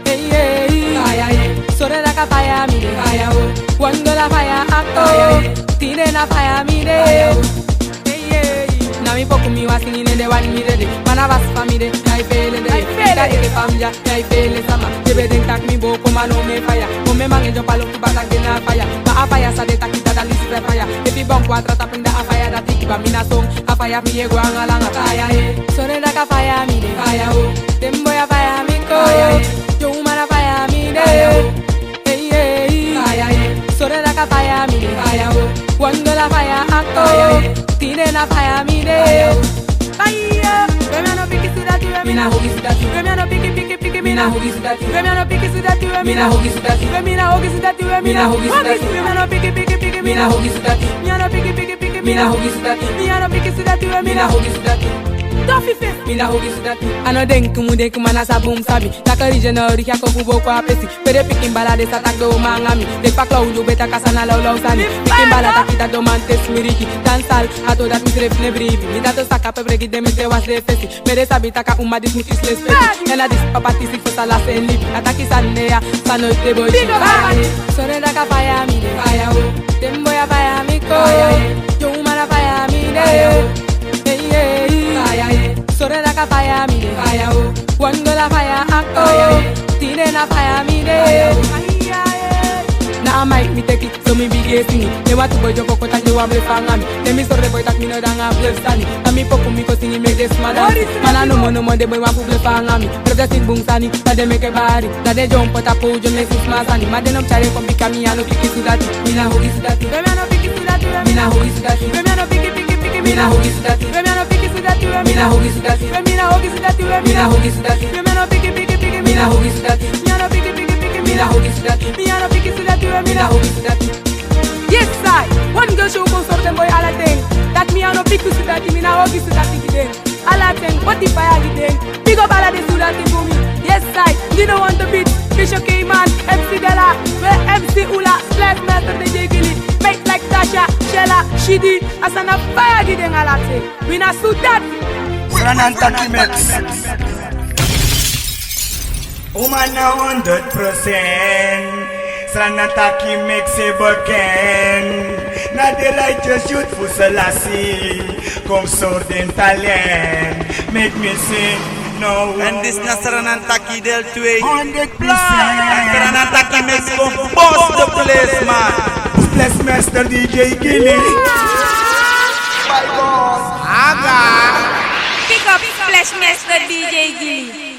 Hey, hey. Faya ye. Sore daka faya mi de. Faya o. Wan gel a faya akto. Faya ye. Tide na faya mi de. Faya o. Ey, ey. Na mi poku mi wani singi, ne den wani mi dede. Ma na basi fa mi de, na i fele de. Na i fele. Ka dede fa mi dya, na i fele sama. Dede den taki mi boko ma no mi e faya. Kon mi e mangi e dyompo a loki baka den na faya. Ma a faya san den taki dati a Lucifer faya. Efu i bon kon a tra tapu ini a faya dati, kaba mi na song. A faya fu mi e go anga langa faya, eh. Sore daka faya mi de. Faya o. Den boy a faya mi ko. Faya, eh. Young man a faya mi de. Faya o. Hey, hey. Faya, eh. Sore daka faya mi de. Faya o. Wan gel a faya akto. Faya, eh. Tide na faya mi de. Faya o. Faya. We mi a no piki sudati, we mi na hogi sudati. We mi a no piki, piki, piki, mi na hogi sudati. We mi a no piki sudati, we mi na hogi sudati. We mi na hogi sudati, we mi na hogi sudati. We mi a no piki, piki, piki, mi na hogi sudati. Mi a no piki, piki, piki, mi na hogi sudati. Mi a no piki sudati, we mi na hogi sudati. Tofi fesi. Mi na ogii sudati. A no denki, mu denki, ma na sabi un sabi. Taki original, riki a kon fu boko a pesi. Pe den pikin bala de sa taki den o manga mi. Den pakla un yu beta kasa na lawlaw sani. Pikin bala taki taki den o man tesi mi riki. Dansal, a to dati mi srefi no e bribi. Mi dati o saka pepe gi den, mi te wasi den fesi. Mi de sabi taki a uma disi mu kisi lespeki. Èn a disi papa tisi fosi a lasi en libi. A taki sani de ya, san no de boi. Big up, man. Sore daka faya mi de. Faya o. Den boi a faya mi kon. Faya e. Yu uma na faya mi de. Faya o. Hey, hey. Faya e. Sore daka faya mi de. Faya o. One dollar faya a kon. Faya e. Tide na faya mi de. Faya o. Na a mic mi teki. So mi bigin e singi. Den watu boi dyoko kon taki den wani blefu anga mi. Den mi sori den boi taki mi no de anga blefu sani. Na mi poku mi kon singi meki den sma dansi. Ma na nomo nomo den boi wani fu blefu anga mi. Blefu den singi bun sani, na den meki bari. Na den dyompo tapu dyompo meki sma sani. Ma den no tyari kon bika mi a no piki sudati. Mi na ogii sudati. Mi na ogii sudati. Mi na ogii sudati. Mi na ogii sudati. Mi na ogii sudati. Mi na ogii sudati. Mi na ogii sudati. Mi na ogii sudati. Mi na ogii sudati. Mi na ogii sudati. Mi na ogii sudati. Mi na ogii sudati. Mi na ogii sudati. Yes, I. One girl show kon sori den boi ala ten. Taki mi a no piki sudati, mi na ogii sudati gi den. Ala ten, boti faya gi den. Big up ala den sudati fu mi. Yes, I. Dino want to beat. Fisher K-Man, M C Della, we M C Ula, Splice Master D J Gilly. Make like Tasha, Shella, Shidi. A sa na faya gi den ala ten. Wi na sudati. Sranan Taki Mix. Uma na honderd procent. Sranan Taki Mix e beken. Na den righteous youth fu Selassie. Kom sori den talent. Make mi sing now. En disi na Sranan Taki deel twee. Honderd procent. En Sranan Taki Mix kon boss the place, man. Splice Master D J Gilly. Aga. Pick up Splice Master D J Gilly.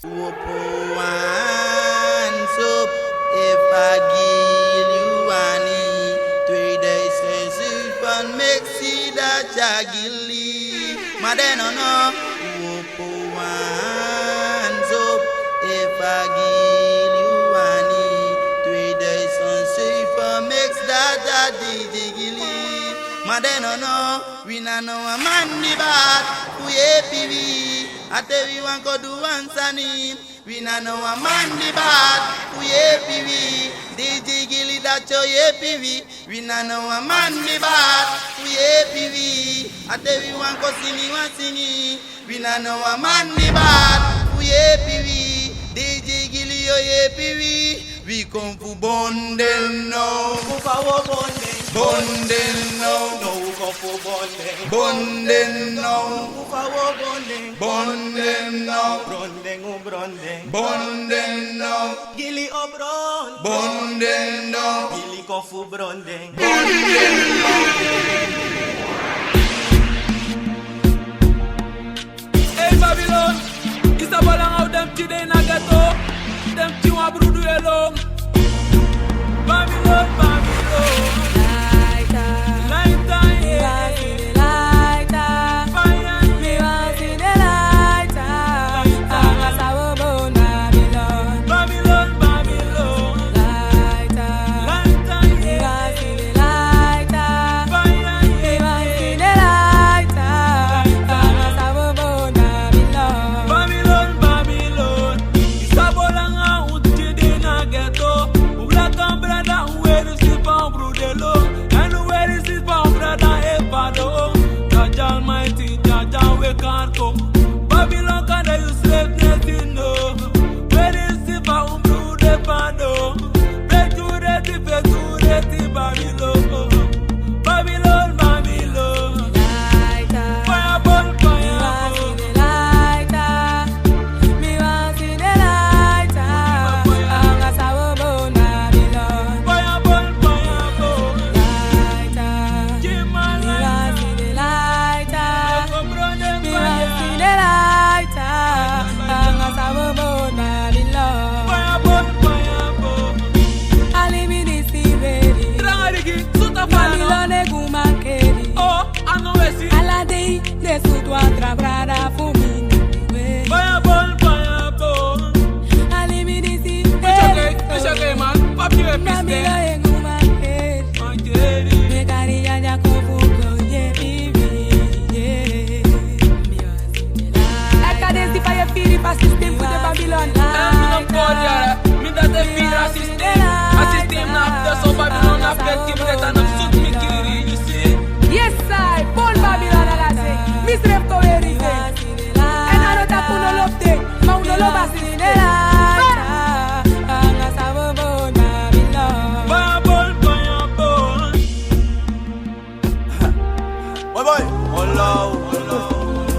Opo wan sop, efu a Gilly wani, tweeduizend zeven meki si dati a Gilly. Ma den no no. Opo wan sop, efu a Gilly wani, tweeduizend zeven meki si dati a D J Gilly. Ma den no no. Wi na no wan man di bad fu yepi wi. A te wi wani kon du wan sani. Wi na no wan man di bad fu yepi wi. D J Gilly dati o yepi wi. Wi na no wan man di bad fu yepi wi. A te wi wani kon singi wan singi. Wi na no wan man di bad fu yepi wi. D J Gilly o yepi wi. Wi kon fu bon den now. Fu fa wi o bon den. Bon den now. No, wi kon fu bon den. Bon den now. Fu fa wi o bon den. Bon den now. Bon den, wi o bon den. Bon den now. Gilly o bon. Bon den now. Gilly kon fu bon den. Bon den now. Ei Babylon, i sabi langa u den pikin de na ghetto, den pikin wan brudu e lon. Babylon, Babylon. Lighter. Lighter, yeah. Lighter. Fire. Mi wan si den lighter. Lighter. Anga sawo bon Babylon. Babylon, Babylon. Lighter. Lighter, yeah. Mi wan si den lighter. Fire, yeah. Mi wan si den lighter. Lighter. Anga sawo bon Babylon. Babylon, Babylon. I sabi langa u pikin de na ghetto. U blaka brada, u weri si fa u brudu e lon. En u weri si fa u brada e fadon. Jah Jah Almighty, Jah Jah weki kon. Babylon kande yu srefi no e si no. Weri si fa u brudu e fadon. Fetu reti, fetu reti Babylon. Babylon, Babylon. Fire ball, fire ball. Mi wan si den lighter. Anga sawo bon Babylon. Fire ball, fire ball. Lighter. Mi wan si den lighter. Misrefi kon weri den. Èn a no taki un no lobi den, ma un no lobi a sistem. Boy, boy, more love.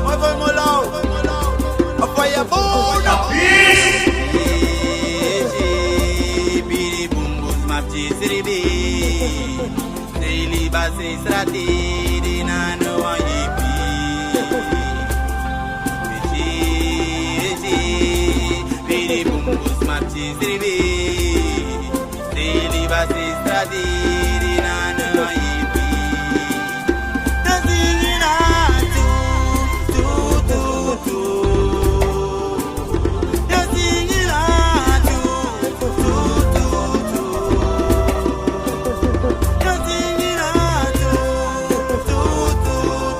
Boy, boy, more love. A fire burn up. Bidi bumbu smapi sribi. Sei liba sei strati di na no wan yipi. Bidi bumbu smapi sribi. Sei liba sei strati di na no wan yipi. Dancing in a tu, tu, tu, tu. Dancing in a tu, tu, tu, tu. Dancing in a tu, tu, tu,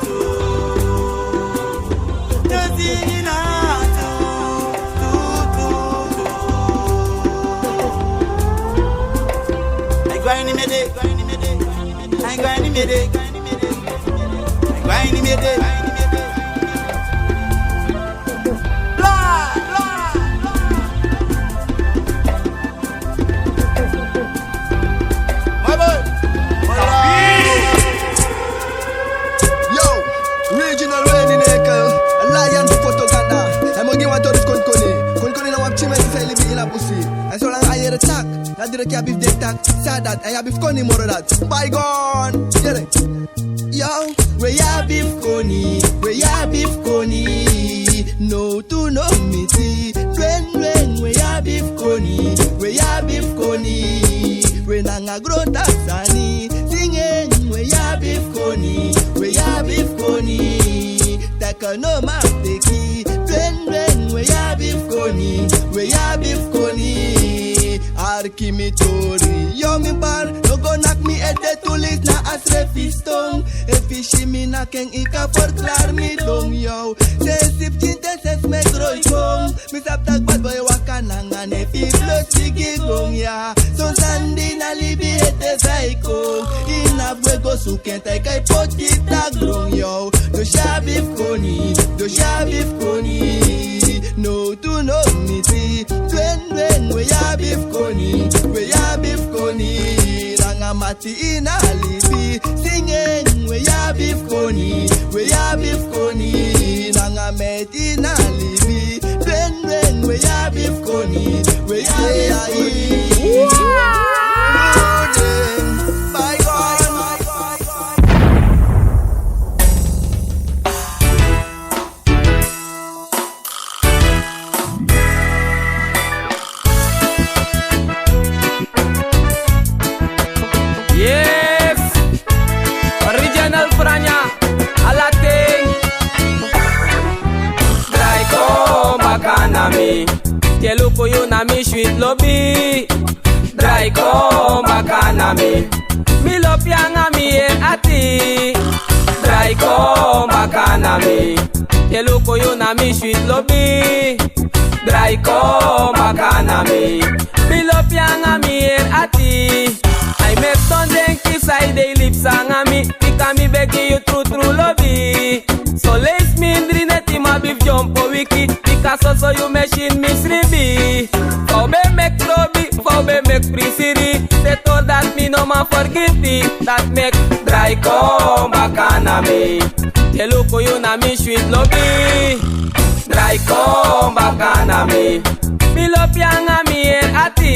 tu. Dancing in a tu, tu, tu, tu. Ai gwa ini mede. Ai gwa ini mede. Ai gwa ini mede. Bla, bla. My boy. Yo, regional Wendy Nekel, a lion fu Fotogana. A e gi wan tori fu Konkoni. Konkoni na wan pikin meti san e libi ini a busi. A e solanga a yere taki, na direki a abi fu de taki. San dati, a e abi fu koni moro dati. Bygone. Yere. Yo, we abi fu koni, we abi fu koni. No tu no miti. Dwen, dwen, we abi fu koni, we abi fu koni. We nanga grontapu sani. Sing en, we abi fu koni, we abi fu koni. Teki no man teki. Dwen, dwen, we abi fu koni, we abi fu koni. Arki mi tori, yo mi pari, no go naki mi ete, tu leisi na a srefi ston. Efu yu si mi naki en, yu kan ferklari mi don, yo. Sensi pikinten, sensi mi e gro kon. Mi sabi taki bad boi waka nanga nefi, plus bigi gon, ya. Son sani na libi ete san e kon. Yu no abi gwe go suku en, te yu kan poti en na gron, yo. Dus yu abi fu koni, dus yu abi fu koni. No tu no miti. Dwen, dwen, we abi fu koni, we abi fu koni. Nanga mati ini a libi. Sing en, we abi fu koni, we abi fu koni. Nanga meti ini a libi. Dwen, dwen, we abi fu koni, we abi fu koni. Bygone. Yes, original Franya, ala ten. Drai kon baka na mi, te luku yu na mi sweet lobi. Drai kon baka na mi, mi lobi anga mi heri ati. Drai kon baka na mi, te luku yu na mi sweet lobi. Drai kon baka na mi, mi lobi anga mi heri ati. A e meki son denki san yu de e libi sanga mi, bika mi begi yu tru tru lobi. Son leisi mindri neti mi abi fu dyompo wiki, bika soso yu mesi mi sribi. Fa u ben meki lobi, fa u ben meki prisiri, te tori dati mi no man fergiti. Dati meki drai kon baka na mi, te luku yu na mi sweet lobi. Drai kon baka na mi, mi lobi anga mi heri ati.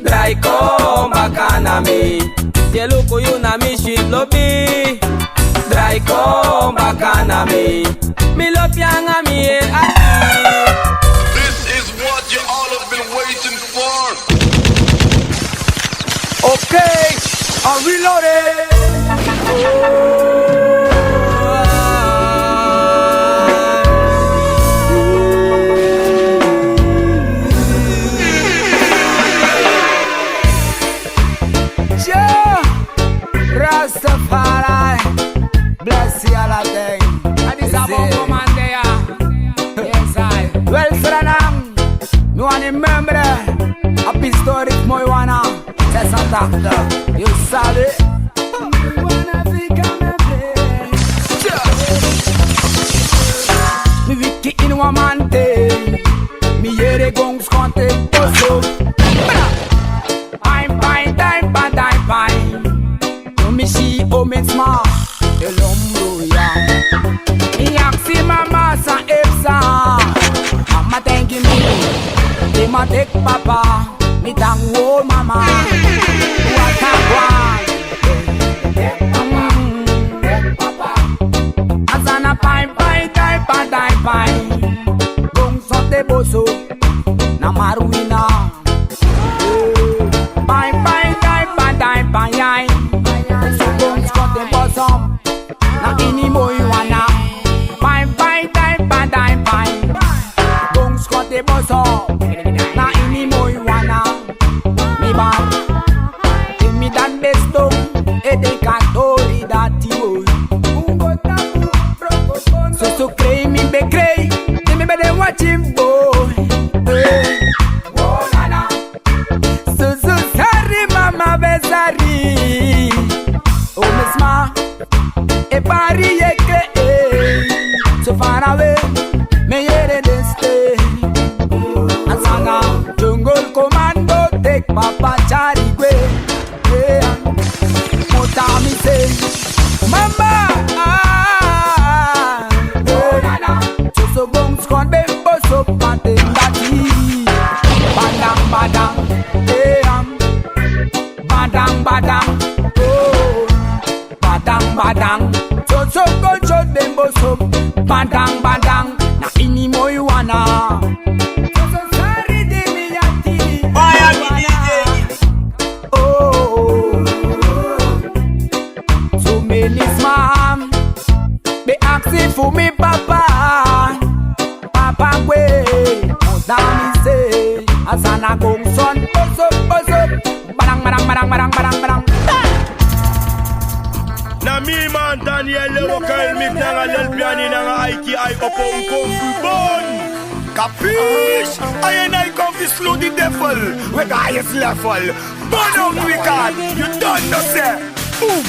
Drai kon baka na mi, te luku yu na mi sweet lobi. Drai kon baka na mi, mi lobi anga mi heri ati. This is what you all have been waiting for. Okay, are we loaded? Jah Rastafari, bless you all again. And this a bongo man there. Yes, I. Well, Franang, no one remember a peace story fu Moiwana. That's a doctor. You sabi. Moiwana fi come and play. Jah. Dango mama, waka gwan. Mm. Asana pai pai tai pa tai pai. Gong sote boso na Marwina. Pai pai tai pa tai pai ai. So gong sote boso na ini moi wana. Pai pai tai pa tai pai. Gong skote boso na ini moi wana. Mi bar, in mi dan besto, e de katori dati oi. Soso krei mi be krei, di mi be de watching boy. Hey. Susu sari mama be sari. O mi sma e pari yeke e. So far away, mi yere den ste. Asana jungle commando take papa carry gwe. Yeah. Mota mi se mama. Ah, oh, nana. So so gong squad be boso paten dati. Badang badang. Yeah. Badang badang, oh. Badang badang, so so go so dem boso. Badang badang, na ini moi wana. So so sari di mi yati. Fire mi D J. Oh. So many smam be aksi fu mi papa. Papa gwe, o dami se, Asana gong son, boso, boso. Badang, badang, badang, badang, badang, badang. Na mi man Daniel Lewo kan mi nanga lel piani nanga aiki ai opo un kon fu bon. Kapish? Ai en ai kon fu slu di devil. We ga highest level. Bono wicked, you don't know sir. Boom.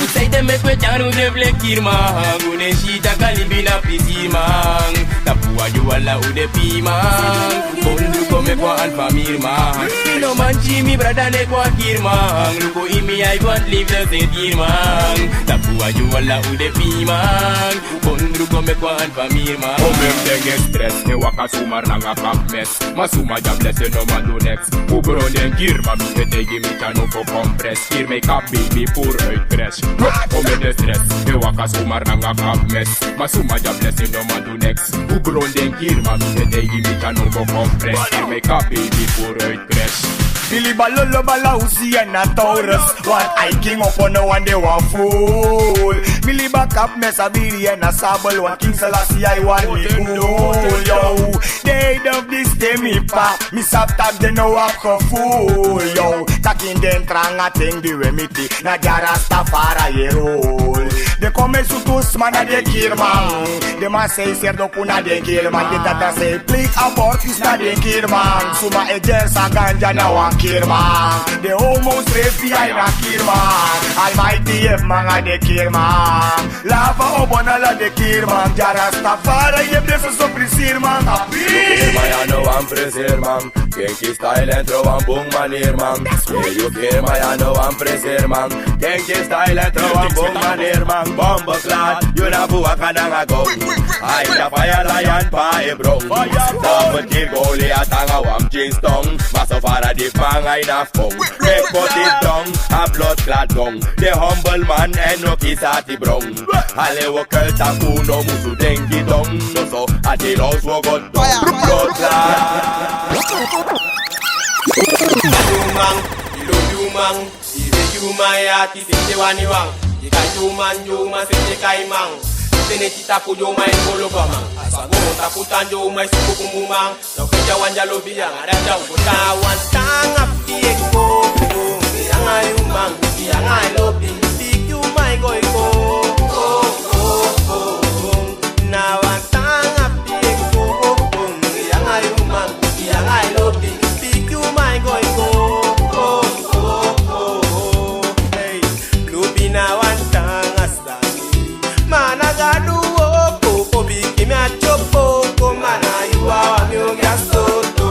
Fu saide meki wi e tyari un den fleki kirman, un e si taki a libi na pisi man. Tapu a yu ala un de piman. Kon luku meki wan alfa mirman. Mi no man si mi brada ne kon a kirman. Luku ini mi ai want libi den se kirman. Tapu a yu ala un de piman. Kon luku meki wan alfa mirman. Problem den e stress, e waka sumar nanga kap mes. Ma suma dya blesi no man du neks. Fu bron den kirman mi e taigi mi tyari no fu kompres. Hier mi kap baby pur uit crash. Kom in de stress, e waka sumar nanga kap mes. Ma suma dya blesi no man du neks. Fu bron den kirman mi e taigi mi tyari no fu kompres. Hier mi kap baby pur uit crash. Mi libi a lolo bala usi en a Taurus. Wan ai king opo no wan de wan fool. Mi libi a kap mes a biri en a sabel wan King Selassie ai wan mi cool, yo. Dei dei of dis te mi pa. Mi sabi taki den no abi gevoel, yo. Taki den tranga ten di we miti. Na dya Rastafari e rol. Den kon e sutu sma na den kirman. Den man sei seri dopu na den kirman. Den tata sei plik abortus na den kirman. Suma e dyersa ganja na wan kirman. Den homo srefi ai na kirman. Almighty yepi man a den kirman. Lava o bon ala den kirman. Dya Rastafari yepi den so so prisirman. Kirman ya no wan prisirman. Kenki style en tron wan bun manirman. Ye yu kirman ya no wan prisirman. Kenki style en tron wan bun manirman. Bomboclaat, yu na fu waka nanga gong. Ai da fire lion pa e bron. Tapu kiri Goliath nanga wan jeans tong. Ma so fara di pang ai na fong. Meki poti dong, a bloodclaat gong. Den humble man en no kisi ati bron. Ale wo kel tapu no musu denki don. Soso ati los wo go don. Bloodclaat. Human, yu lobi human. Yu be human ya ti sete wani wan. Yu kai human, yu human sete kai man. Sene ti tapu yu man e koloba man. Asa go tapu tan yu man e suku kumbu man. No kija wan dya lobi anga dati a un go tan. Wan tanga fu yu e go, fu go. Yu anga yu man, yu anga yu lobi. Bigi yu man e go, e go. Go, go, go, go. Na wan tanga fu yu e go, go, go. Yu anga yu man, yu anga yu lobi. Bigi yu man e go, e go. Go, go, go, go. Hey, lobi na wan tanga. Mana gadu o popo biki mi a chopo ko mana yu a wa mi o gi a soto.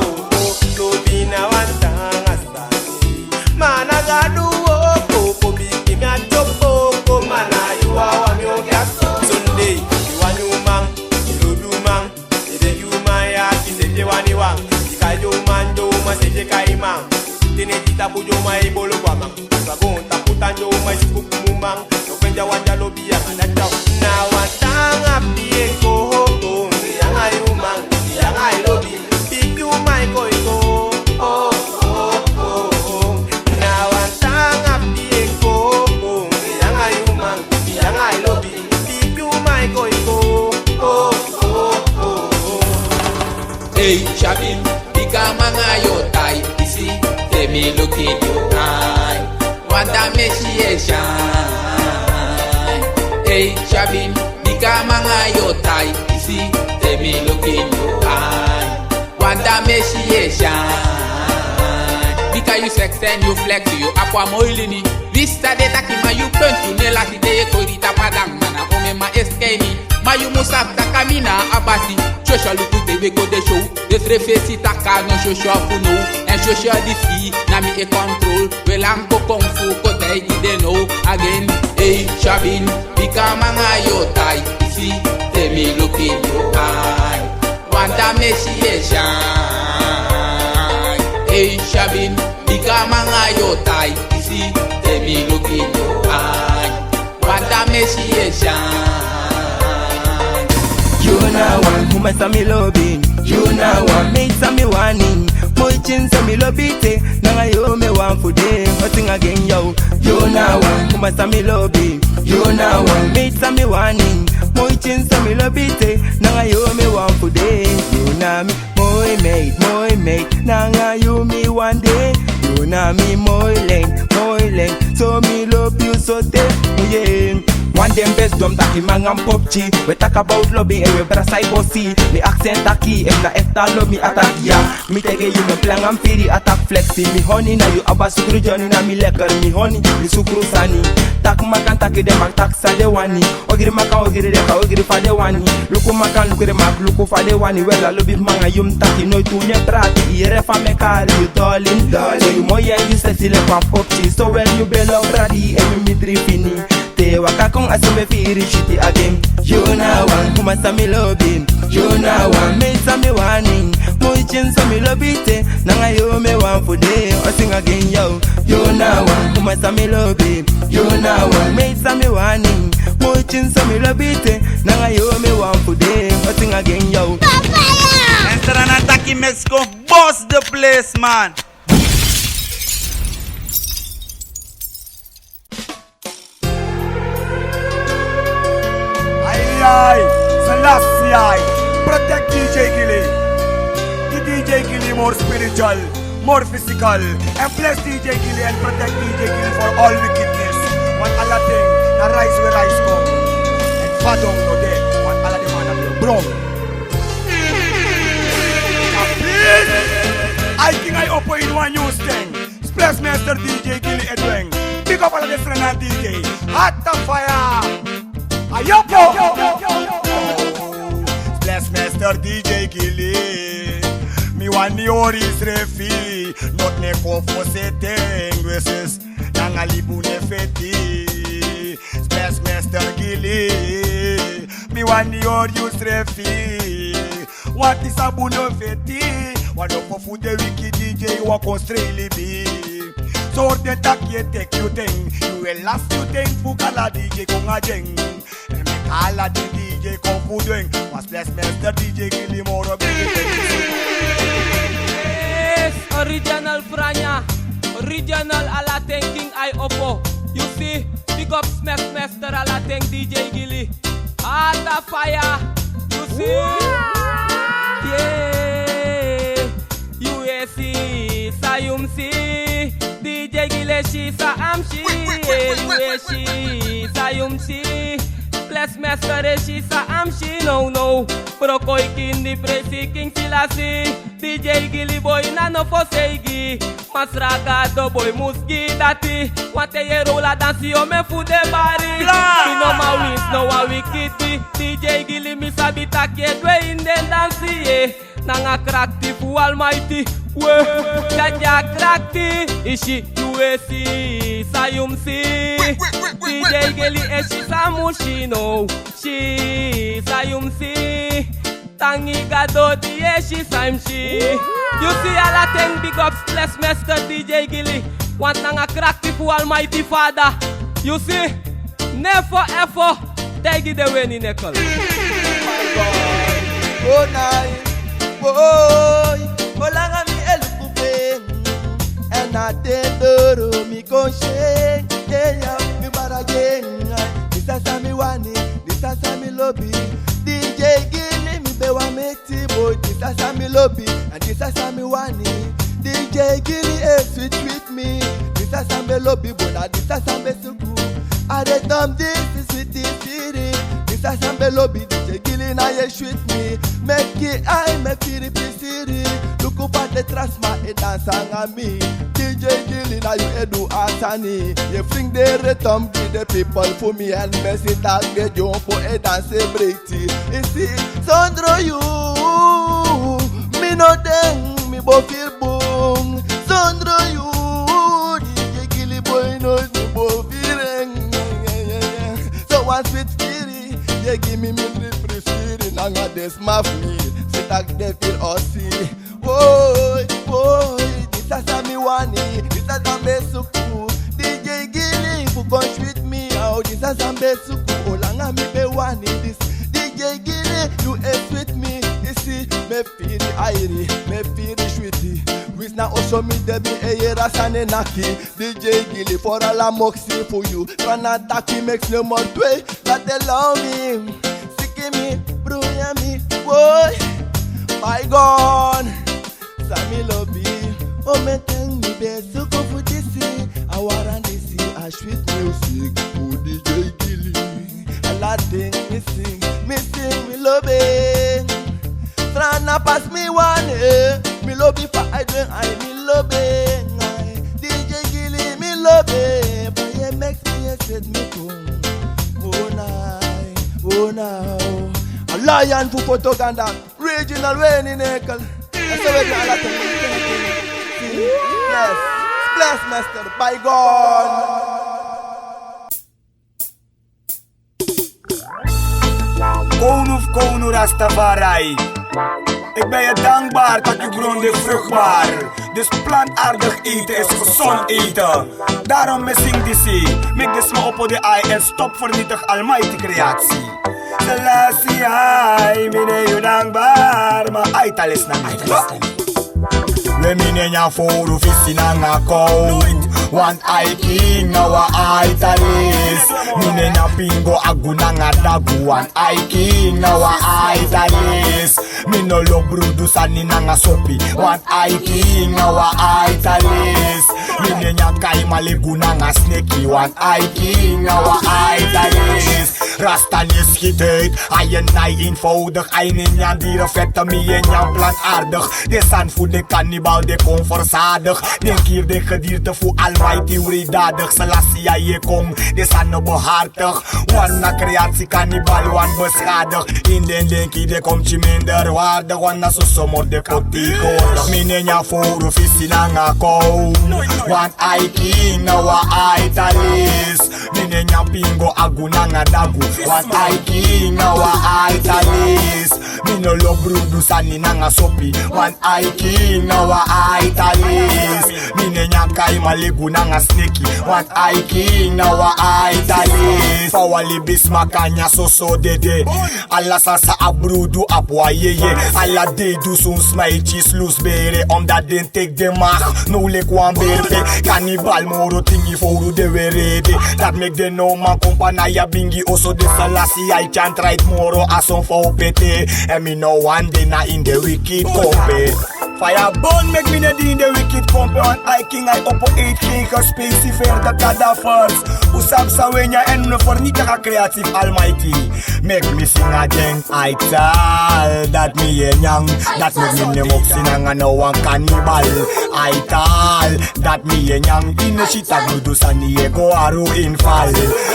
Lobi na wan tanga sani. Mana gadu o popo biki mi a chopo ko mana Mai bolo kwa man, sa go ta puta njo mai si kuku mu man. No kwenja wanja lobi ya na chao. Na wan tanga pie ko ho ho, yanga yu man, yanga lobi. Pick you my koi ko. Oh, oh, oh, oh. Na wan tanga pie ko ho ho, yanga yu man, yanga lobi. Pick you my koi ko. Oh, oh, oh, oh. Ei, Shabin, bika manga yo tai, isi, te mi luki yo ai. Wanda mesi e shine. Ei, Shabin, bika manga yo tai, isi, te mi luki yo ai. Wanda mesi e shine. Bika yu sex and yu flex, yu akwa moilini. Wista de taki ma yu punt, yu ne lati de ye kori tapadang, mana ome ma eskeni. Ma yu musa taka mi na abasi. Shosho luku te we go de show. De srefi si taka no shosho fu no. En shosho disi na mi e control. We lan ko kung fu ko taigi den no. Again, ei, Shabin, bika manga yo tai, isi, te mi luki yo ai. Wanda mesi e shine. Ei, Shabin, bika manga yo tai, isi, te mi luki yo ai. Wanda mesi e shine. Yu na wan woman sa mi lobi. Yu na wan maid sa mi wani. Moi chin sa mi lobi te. Nanga yu mi wan fu de. Nothing again yo. Yu na wan woman sa mi lobi. Yu na wan maid sa mi wani. Moi chin sa mi lobi te. Nanga yu mi wan fu de. Yu na mi moi maid, moi maid, nanga yu mi wan de. Yu na mi moi len, moi len. So mi lobi yu so te, yeah. Wan den best dom taki manga popchi. We talk about lobi en we brasa i bosi. Mi aksen taki, efu na ekta lobi mi ataki ya. Mi teke yu mi planga mi firi attack flexi. Mi honi na yu aba sukru Johnny na mi lekker mi honi. Mi sukru sani. Tak makan taki den mak tak sa den wani. Ogiri makan ogiri den kan ogiri fa den wani. Luku makan luku den mak luku fa den wani. Wela lobi manga yu mi taki noiti un e prati. Yere fa mi e kari yu darling. So yu moi en yu sesi leki wan popchi. So wen yu belo prati en yu mi dri fini. Te waka kon a so mi e firi shiti again. Yu na wan woman sa mi lobi. Yu na wan maid sa mi wani. Moi chin sa mi lobi te. Nanga yu mi wan fu de. O sing again yo. Yu na wan woman sa mi lobi. Yu na wan maid sa mi wani. Moi chin sa mi lobi te. Nanga yu mi wan fu de. O sing again yo. Entrana taki Mexico, boss the place man. Ai, ai, Selassie I, protect D J Gilly. Di D J Gilly more spiritual, more physical, and bless D J Gilly and protect D J Gilly for all wickedness. Wan ala ting, na rise we rise come. En fadon no de, wan ala den man na brown. Ai, king I opo in wan new thing. Splash Master D J Gilly Edwin. Big up ala den srana D J. Hot a fire. Ayopo. Splash Master D J Gilly. Mi wani hori srefi. Not ne kon fosi ten. Nanga libi un e feti. Splash Master Gilly. Mi wani hori yu srefi. Wati sabu no feti. Wan no fu den wiki D J wan kon strei libi. Sori den taki e teki yu ten. Yu e lasi yu ten fu kala D J kon a den. En mi kala den D J kon fu den. Wan Splash Master D J Gilly moro bigi ten. Yes, original Franya. Original ala ten king I opo. You see, big up Smash Master ala ten D J Gilly. Hot a fire, you see? Yeah. U S C, sa yum si. D J Gilly si sa am si. U S C, sa yum si. Bless Master si sa am si. No, no. Broko i kindi presi King Selassie. D J Gilly boi na no fosi eigi. Masra Gado boi mus gi dati. Wante yere ula dansi yo men fu den bari. Bla! Mi no man wins no wan wikiti. D J Gilly mi sabi taki e dwe in den dansi ye. Nanga krakti fu Almighty. We, dyadyakrakti. Isi U S C, sa yum si. D J Gilly e si sa musi no. Si, sa yum si. Tangi Gado di e si sa yum si. You see ala ten big up Splash Master D J Gilly. Want nanga krakti fu Almighty Father, yu si, nefo efo, taigi den weni nekel. Go nai, boy, olanga mi eluku fen. En na ten doro mi kon shen, yeah, yeah, mi bara gen. Disi a san mi wani, disi a san mi lobi. D J Gili mi ben wani meki Boy, disi a san mi lobi, and disi a san mi wani. D J Gili e sweet sweet mi. Disi a san mi lobi, boy, na disi a san mi suku. A de dom disi sweet firi. Disi a san mi lobi, D J Gili na yu e sweet mi. Meki ai mi firi pisiri. Luku fa den tra sma e dansi nanga mi. D J Gili na yu e du a sani. Yu e fling den ritme gi den people fu mi, and mi e si taki den dyompo e dansi e breiti. Yu si, sondro yu, mi no de, mi bo firi bun. Sondro yu, D J Gili boy no, mi bo firi en. So wan sweet firi, yu e gi mi mindri firi firi nanga den sma fu mi. Si taki den firi osi. Boy, boy, disi a san mi wani, disi a san mi e suku. D J Gili fu kon sweet mi, oh, disi a san mi e suku. Olanga mi ben wani disi. D J Gili, yu e sweet mi, yu si, mi e firi airi, mi e firi switi. Winsi na oso mi de, mi e yere a sani e naki. D J Gili, for ala moksi fu yu. Tra na taki mix nummer twee, dat e love mi. Siki mi, bruya mi, boy. Bygone. San mi lobi, o mi e ten mi ben suku fu disi. A wara disi, a sweet music fu D J Gili. Ala ten mi sing, mi sing, mi lobi. Tra na pas mi wani, eh. Mi lobi fa ai du en, ai mi lobi en, ai. D J Gili mi lobi, fa yu e mix mi e set mi kon. Oh nai, oh nai, oh. A lion fu Fotoganda, original weni nekel. Ese weni ala ten. Bless, bless, master, Bygone. Kownu fu kownu Rastafari. Ik ben je dankbaar dat uw grond is vruchtbaar. Dus plantaardig eten is gezond eten. Daarom mi e sing disi. Meki den sma opo den ai en stop vernietig Almighty creatie. Selassie ai, mi de yu dankbaar, ma ai talis na mi. We mi no e nyan fowru, fisi nanga kow. Want ai king na wan ai talis. Mi no e nyan pingo, agu nanga dagu. Want ai king na wan ai talis. Mi no lobi brudu sani nanga sopi. Want ai king na wan ai talis. Mi no e nyan kaiman, legu nanga sneki. Want ai king na wan ai talis. Rasta no e schiet uit, ai en ai eenvoudig. Ai no e nyan dierenvetten, mi e nyan plantaardig. Den sani fu den kannibal, den kon verzadig. Den kiri den gedierte fu Almighty wreeddadig. Selassie ai e kon, den sani no behartig. Want na creatie kannibal wan beschadig. In den denki den kon minderwaardig. Want na soso moro den kon tegenwoordig. Mi no e nyan fowru, fisi nanga kow. Want ai king na wan ai talis. Mi no e nyan pingo, agu nanga dagu. Want ai king na wan ai talis. Mi no lobi brudu sani nanga sopi. Want ai king na wan ai talis. Mi no e nyan kaiman, legu nanga sneki. Want ai king na wan ai talis. Fa wan libisma kan nyan soso dede. Ala sani san a brudu abi, wan yeye. Ala dei dusun sma e kisi lusu bere, omdat den teki den macht. Now leki wan berpe, kannibal moro tingi fowru de werede. Dati meki den no man kon panya bingi oso, de Selassie ai tyari en moro a son fu pete. En mi no wani de na ini den wicked kompe. Fire burn, meki mi no de ini den wicked kompe, want ai king ai opo eet, geen gespecificeerde kadavers. Un sabi san un e nyan en un no vernietig a creatie fu Almighty. Meki mi sing again. Ai tal, dati mi e nyan, dati meki mi no e moksi nanga no wan kannibal. Ai tal, dati mi e nyan, yu no si taki brudu sani e go aru inval.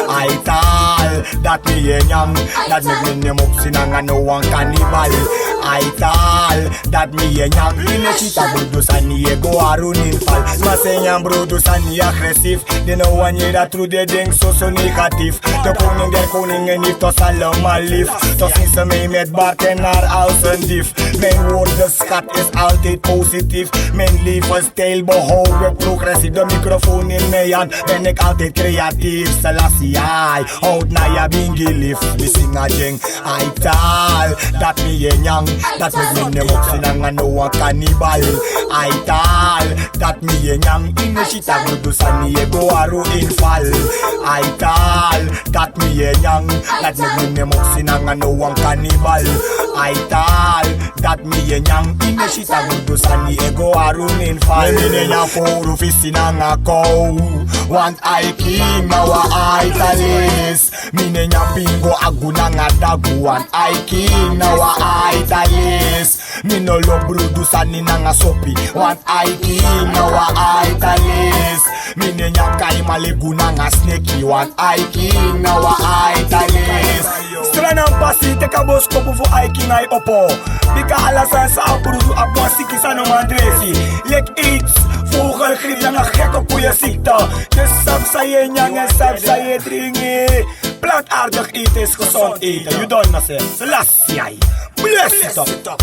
Ai tal, dati mi e nyan, dati meki mi no e moksi nanga no wan kannibal. Ai tal, dati mi e nyan, yu no si taki brudu sani e go aru inval. Sma san e nyan brudu sani agressief, den no wani yere dati. Tru den denki soso negatief. De koning der koningen heeft ons allemaal lief. Toch zien ze mij met baard en haar als een dief. Mijn woordenschat is altijd positief. Mijn levensstijl behoud ik progressief. De microfoon in mijn hand, ben ik altijd creatief. Selassie I, houd na ya bingi lief. We sing again. Aital, dat mi ye nyang. Dat mi ye nyang, moksi nanga no wan cannibal. Aital, dat mi ye nyang. Ine shita gudu sani e go aru inval. Aital, dat mi ye nyang. Dat mi ye nyang, moksi nanga no wan cannibal. Aital, dat mi ye nyang. Ine shita gudu sani e go aru inval. Mi ne nyang fouru fisi nanga kou. Want Aiki na wan aitalis. Mi ne nyang pingo agu nanga dagu. Want Aiki na wan aitalis. Mi no lobi brudu sani nanga sopi. Want Aiki na wan aitalis. Mi ne nyang kaima legu nanga sneki. Want Aiki na wan aitalis. Sra na pasi teki a boskopu fu Aiki nanga yu opo. Bika ala sani san a brudu abi wan siki san no man dresi. Leki aids, vogelgriep nanga gekke koeienziekte. Dus sabi san yu e nyang en sabi san yu e dringi. Plantaardig eten is gezond eten. Yu don na se. Selassie I. Bless it up.